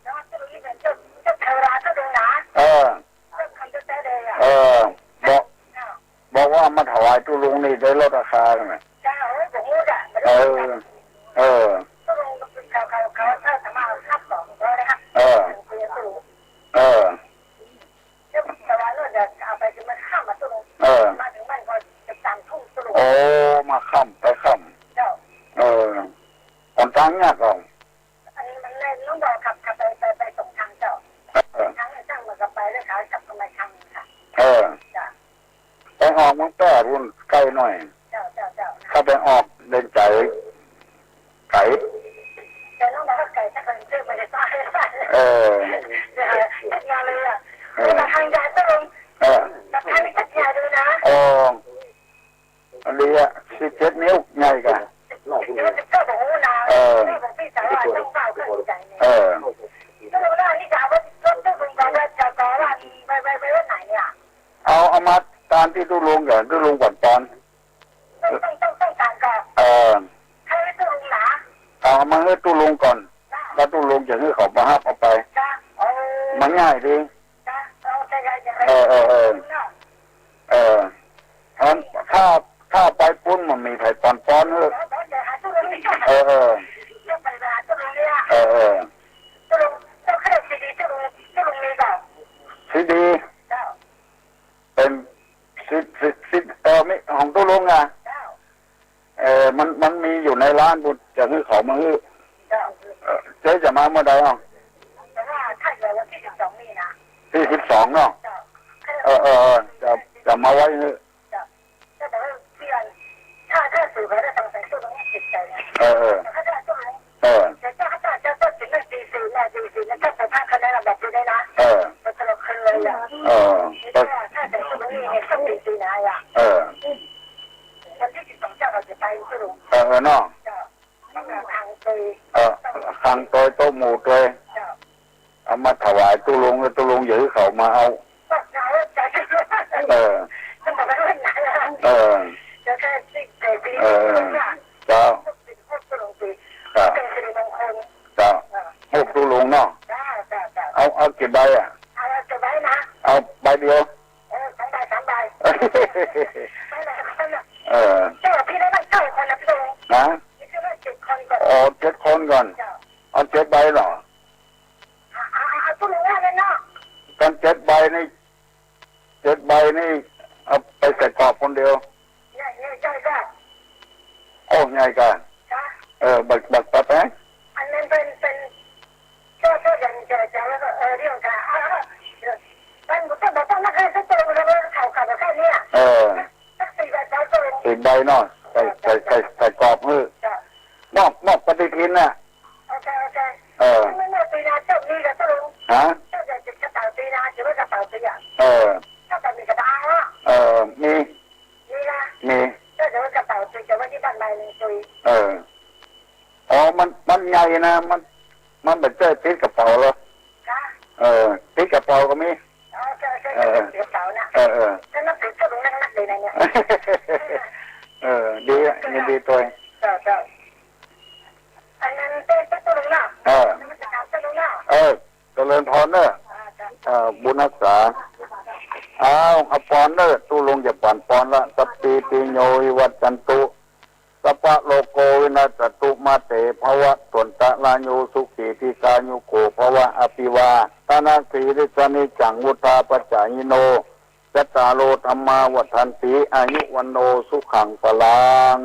แล้ววัดตี้นี่เป๋นเจ้า เจ้าเทวดาเจ้าดวงนะ เออ เจ้าคำเจ้าแท้เลยอ่ะ เออ บอก เจ้า บอกว่ามาถวายตู้ลุงนี่ได้ลดราคาเลย เจ้า โอ้ย บ่ฮู้จ้ะ บ่ฮู้จ้ะ เออ เออ ตู้ลุงเขา เขา เขา เขาสามารถฮับสองร้อยเลยค่ะ เออ เออ เออ เดี๋ยวแต่ว่าเรื่องเดี๋ยวเอาไปถึงมันค่ำอะตู้ลุง เออ มาถึงมันก็จะสามทุ่มตู้ลุง โอ้ มาค่ำไปค่ำ เจ้า เออ หนตางยากเอา อันนี้มันแน่น ลุงบอกขับ ขับไป ไป ไปสองทางเจ้า เออ ทางเนี่ยจ้างมันก็ไปเลย ขากลับก็มาทางค่ะ เออ จ้ะ ไปออกเมืองแป้ปุ้นใก้หน้อย เจ้า เจ้า เจ้า ถ้าไปออกเด่นใจ๋ ไก๋ แต่ลุงบอกว่าไก๋ ถ้าคนซื้อมันจะต้อง เออ เดี๋ยวติดงานเลยอะ เออ แต่ทางยายก็ลง เออ แต่ทางนี้ก็ยายเลยนะ โอ้ อันนี้อะ สิบเจ็ดนิ้ว ใหญ่ก่ะ สิบเจ็ด สิบเก้า บอกโอ้นะ เออ แม่บอกพี่สาวว่าต้องเฝ้าเครื่องใหญ่เนี่ย เออ ก็ลงได้ นี่จะเอารถ รถตู้ลุงไปไว้ จะต่อว่าไป ไป ไปไว้ไหนเนี่ย เอา เอามาตานตี้ตู้ลุงก่อน ตู้ลุงก่อนตอน ต้อง ต้อง ต้อง ต้องตานก่อน เออ ให้ตู้ลุงนะ เอา เอามาหื้อตู้ลุงก่อน จ้ะ แล้วตู้ลุงจะหื้อเขามาฮับเอาไป จ้ะ เออ มันง่ายดี จ้ะ เออ ใช่ ใช่ ใช่ เออ เออ เออ เนาะ เออ อัน ถ้า ถ้าไปปุ้นมันมีไผปอนปอนหื้อ เดี๋ยว เดี๋ยว เดี๋ยวหาตู้ลุงนี่ เออ เออ เดี๋ยวไปหาตู้ลุงเนี่ย เออ เออ ตู้ลุง เจ้าเครื่องซีดี ตู้ลุง ตู้ลุงมีเปล่า ซีดี เจ้า เป๋น สิบ สิบ สิบ เออ มี ของตู้ลุงอะ เจ้า เออ มัน มันมีอยู่ในร้านปุ้น จะหื้อเขามาหื้อ เจ้า เออ เจ๊จะมาเมื่อใดอ่ะ แต่ว่าถ้าเกิดวันที่สิบสองนี่นะ ที่สิบสองเนาะ เจ้า เออ เออ เออ จะ จะมาไว้หื้อ เจ้า แต่ว่าที่อัน ถ้า ถ้าสื่อไปแล้วต้องใส่ตู้ลุงให้ติดใจนะ เออ เออ แต่ถ้าได้ตู้ลุง เออ แต่ถ้า ถ้า ถ้า ถ้าถึงตีสี่นะ ตีสี่นะ ถ้าไปพักคะแนนแบบนี้ได้นะ เออ มันจะลงคืนเลยอ่ะ เออ แต่ถ้า ถ้าถึงตรงนี้เนี่ย ต้องตีสี่นะอ่ะ เออ วันที่สิบสองเจ้าเขาจะไปสรุป เออ เออ เนาะ เจ้า มันก็ทางไป เออ ทางโตยโต๊ะหมู่โตย เจ้า เอามาถวายตู้ลุง แล้วตู้ลุงอย่าหื้อเขามาเอา เออ เออ เจ้า ครับ ฮู้ตู้ลุงเนาะ บอะ เอา เอาเก็บไว้นะ เอาใบเดียว เออ สองใบ สามใบ ไปหลายคนน่ะ เออ เจ้าพี่ได้ตั้งเก้าคนนะพี่ลุง ฮะ นี่คือว่าเจ็ดคนก่อน อ๋อ เจ็ดคนก่อน เจ้า เอาเจ็ดใบเหรอ เอา เอา เอาตู้ลุงว่าเลยเนาะ กันเจ็ดใบนี่ เจ็ดใบนี่ เอาไปใส่กรอบคนเดียว ใหญ่ ใหญ่ ใหญ่ก็ โอ้ ใหญ่กะ จ้ะ เออ บัก บัก บัก บัก อันนั้นเปิ้น เปิ้น เจ้า เจ้าอย่างเจ้า เจ้าแล้วก็ เออ เรื่องกะ เอา เอา เออ มันบ่ต้อง บ่ต้องนักเรียนสักคน แล้วก็เขากลับมาแค่เนี้ย เออ สักสี่ใบ สามใบ สี่ใบเนาะ ใส่ ใส่ ใส่ ใส่กรอบหื้อ จ้ะ มอบ มอบปฏิทินน่ะ โอเค โอเค เออ ไม่ ไม่ ปีนาเจ้ามีกับเจ้าลุง ฮะ เจ้าจะเก็บกระเป๋าปีนา ถือว่ากระเป๋าปีอะ เออ เจ้าจะมีกระดาษเหรอ เออ มี มีนะ มี เจ้าจะว่ากระเป๋าปี จะไว้ที่บ้านใบหนึ่งปี เออ อ๋อ มัน มันใหญ่นะ มัน มันบ่ใจ้ติดกระเป๋าเหรอ คะ เออ ติดกระเป๋าก็มี อ๋อ เจ้า เจ้า เออ เจ้าเสียเป๋านะ เออ เออ ก็นับถือเจ้าลุงนักๆ เลยนะเนี่ย เออ ดีอะ ยินดีตวย เจ้า เจ้า อันนั้นเต้นเต้นตู้ลุงเนาะ เออ นมัสการเต้นลุงเนาะ เออ เจริญพรเนอะ อ่า จ้ะ เออ บุญรักษา อ้าว เอาปอนเนอะ ตู้ลุงจะปั๋นปอนละ สัพพีติโยวิวัชชันตุ สัพพะโรโควินัสสตุ มาเตภวัตวันตะราโย สุขีทีฆายุโกภวะ อภิวาทะนะสีลิสสะนิจจัง วุฑฒาปะจายิโน จัตตาโร ธัมมา วัฑฒันติ อายุ วัณโณ สุขัง พลัง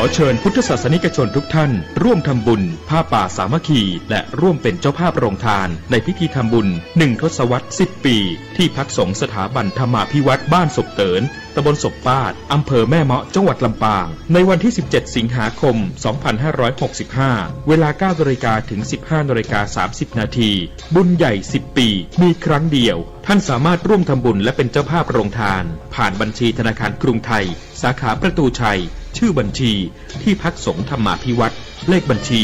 ขอเชิญพุทธศาสนิกชนทุกท่านร่วมทำบุญผ้าป่าสามัคคี และร่วมเป็นเจ้าภาพโรงทานในพิธีทำบุญหนึ่งทศวรรษสิบปี ที่พักสงฆ์สถาบันธรรมาภิวัตน์บ้านศพเติน ตำบลศพปาด อำเภอแม่เมาะ จังหวัดลำปาง ในวันที่สิบเจ็ดสิงหาคมสองพันห้าร้อยหกสิบห้า เวลาเก้านาฬิกาถึงสิบห้านาฬิกาสามสิบนาที บุญใหญ่สิบปี มีครั้งเดียว ท่านสามารถร่วมทำบุญและเป็นเจ้าภาพโรงทาน ผ่านบัญชีธนาคารกรุงไทย สาขาประตูชัย ชื่อบัญชี ที่พักสงฆ์ธรรมาภิวัตน์ เลขบัญชี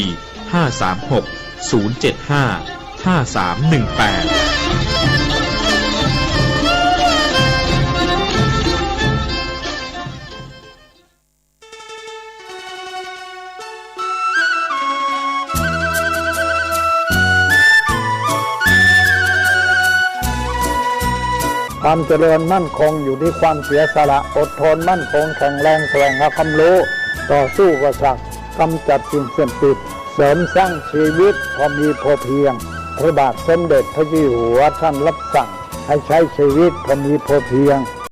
ห้าสามหก ศูนย์เจ็ดห้า ห้าสามหนึ่งแปด ความเจริญมั่นคงอยู่ที่ความเสียสละ อดทนมั่นคงแข็งแรง แสวงหาความรู้ ต่อสู้อุปสรรค กำจัดสิ่งเสี้ยนติด เสริมสร้างชีวิตพอมีพอเพียง พระบาทสมเด็จพระเจ้าอยู่หัวท่านรับสั่งให้ใช้ชีวิตพอมีพอเพียง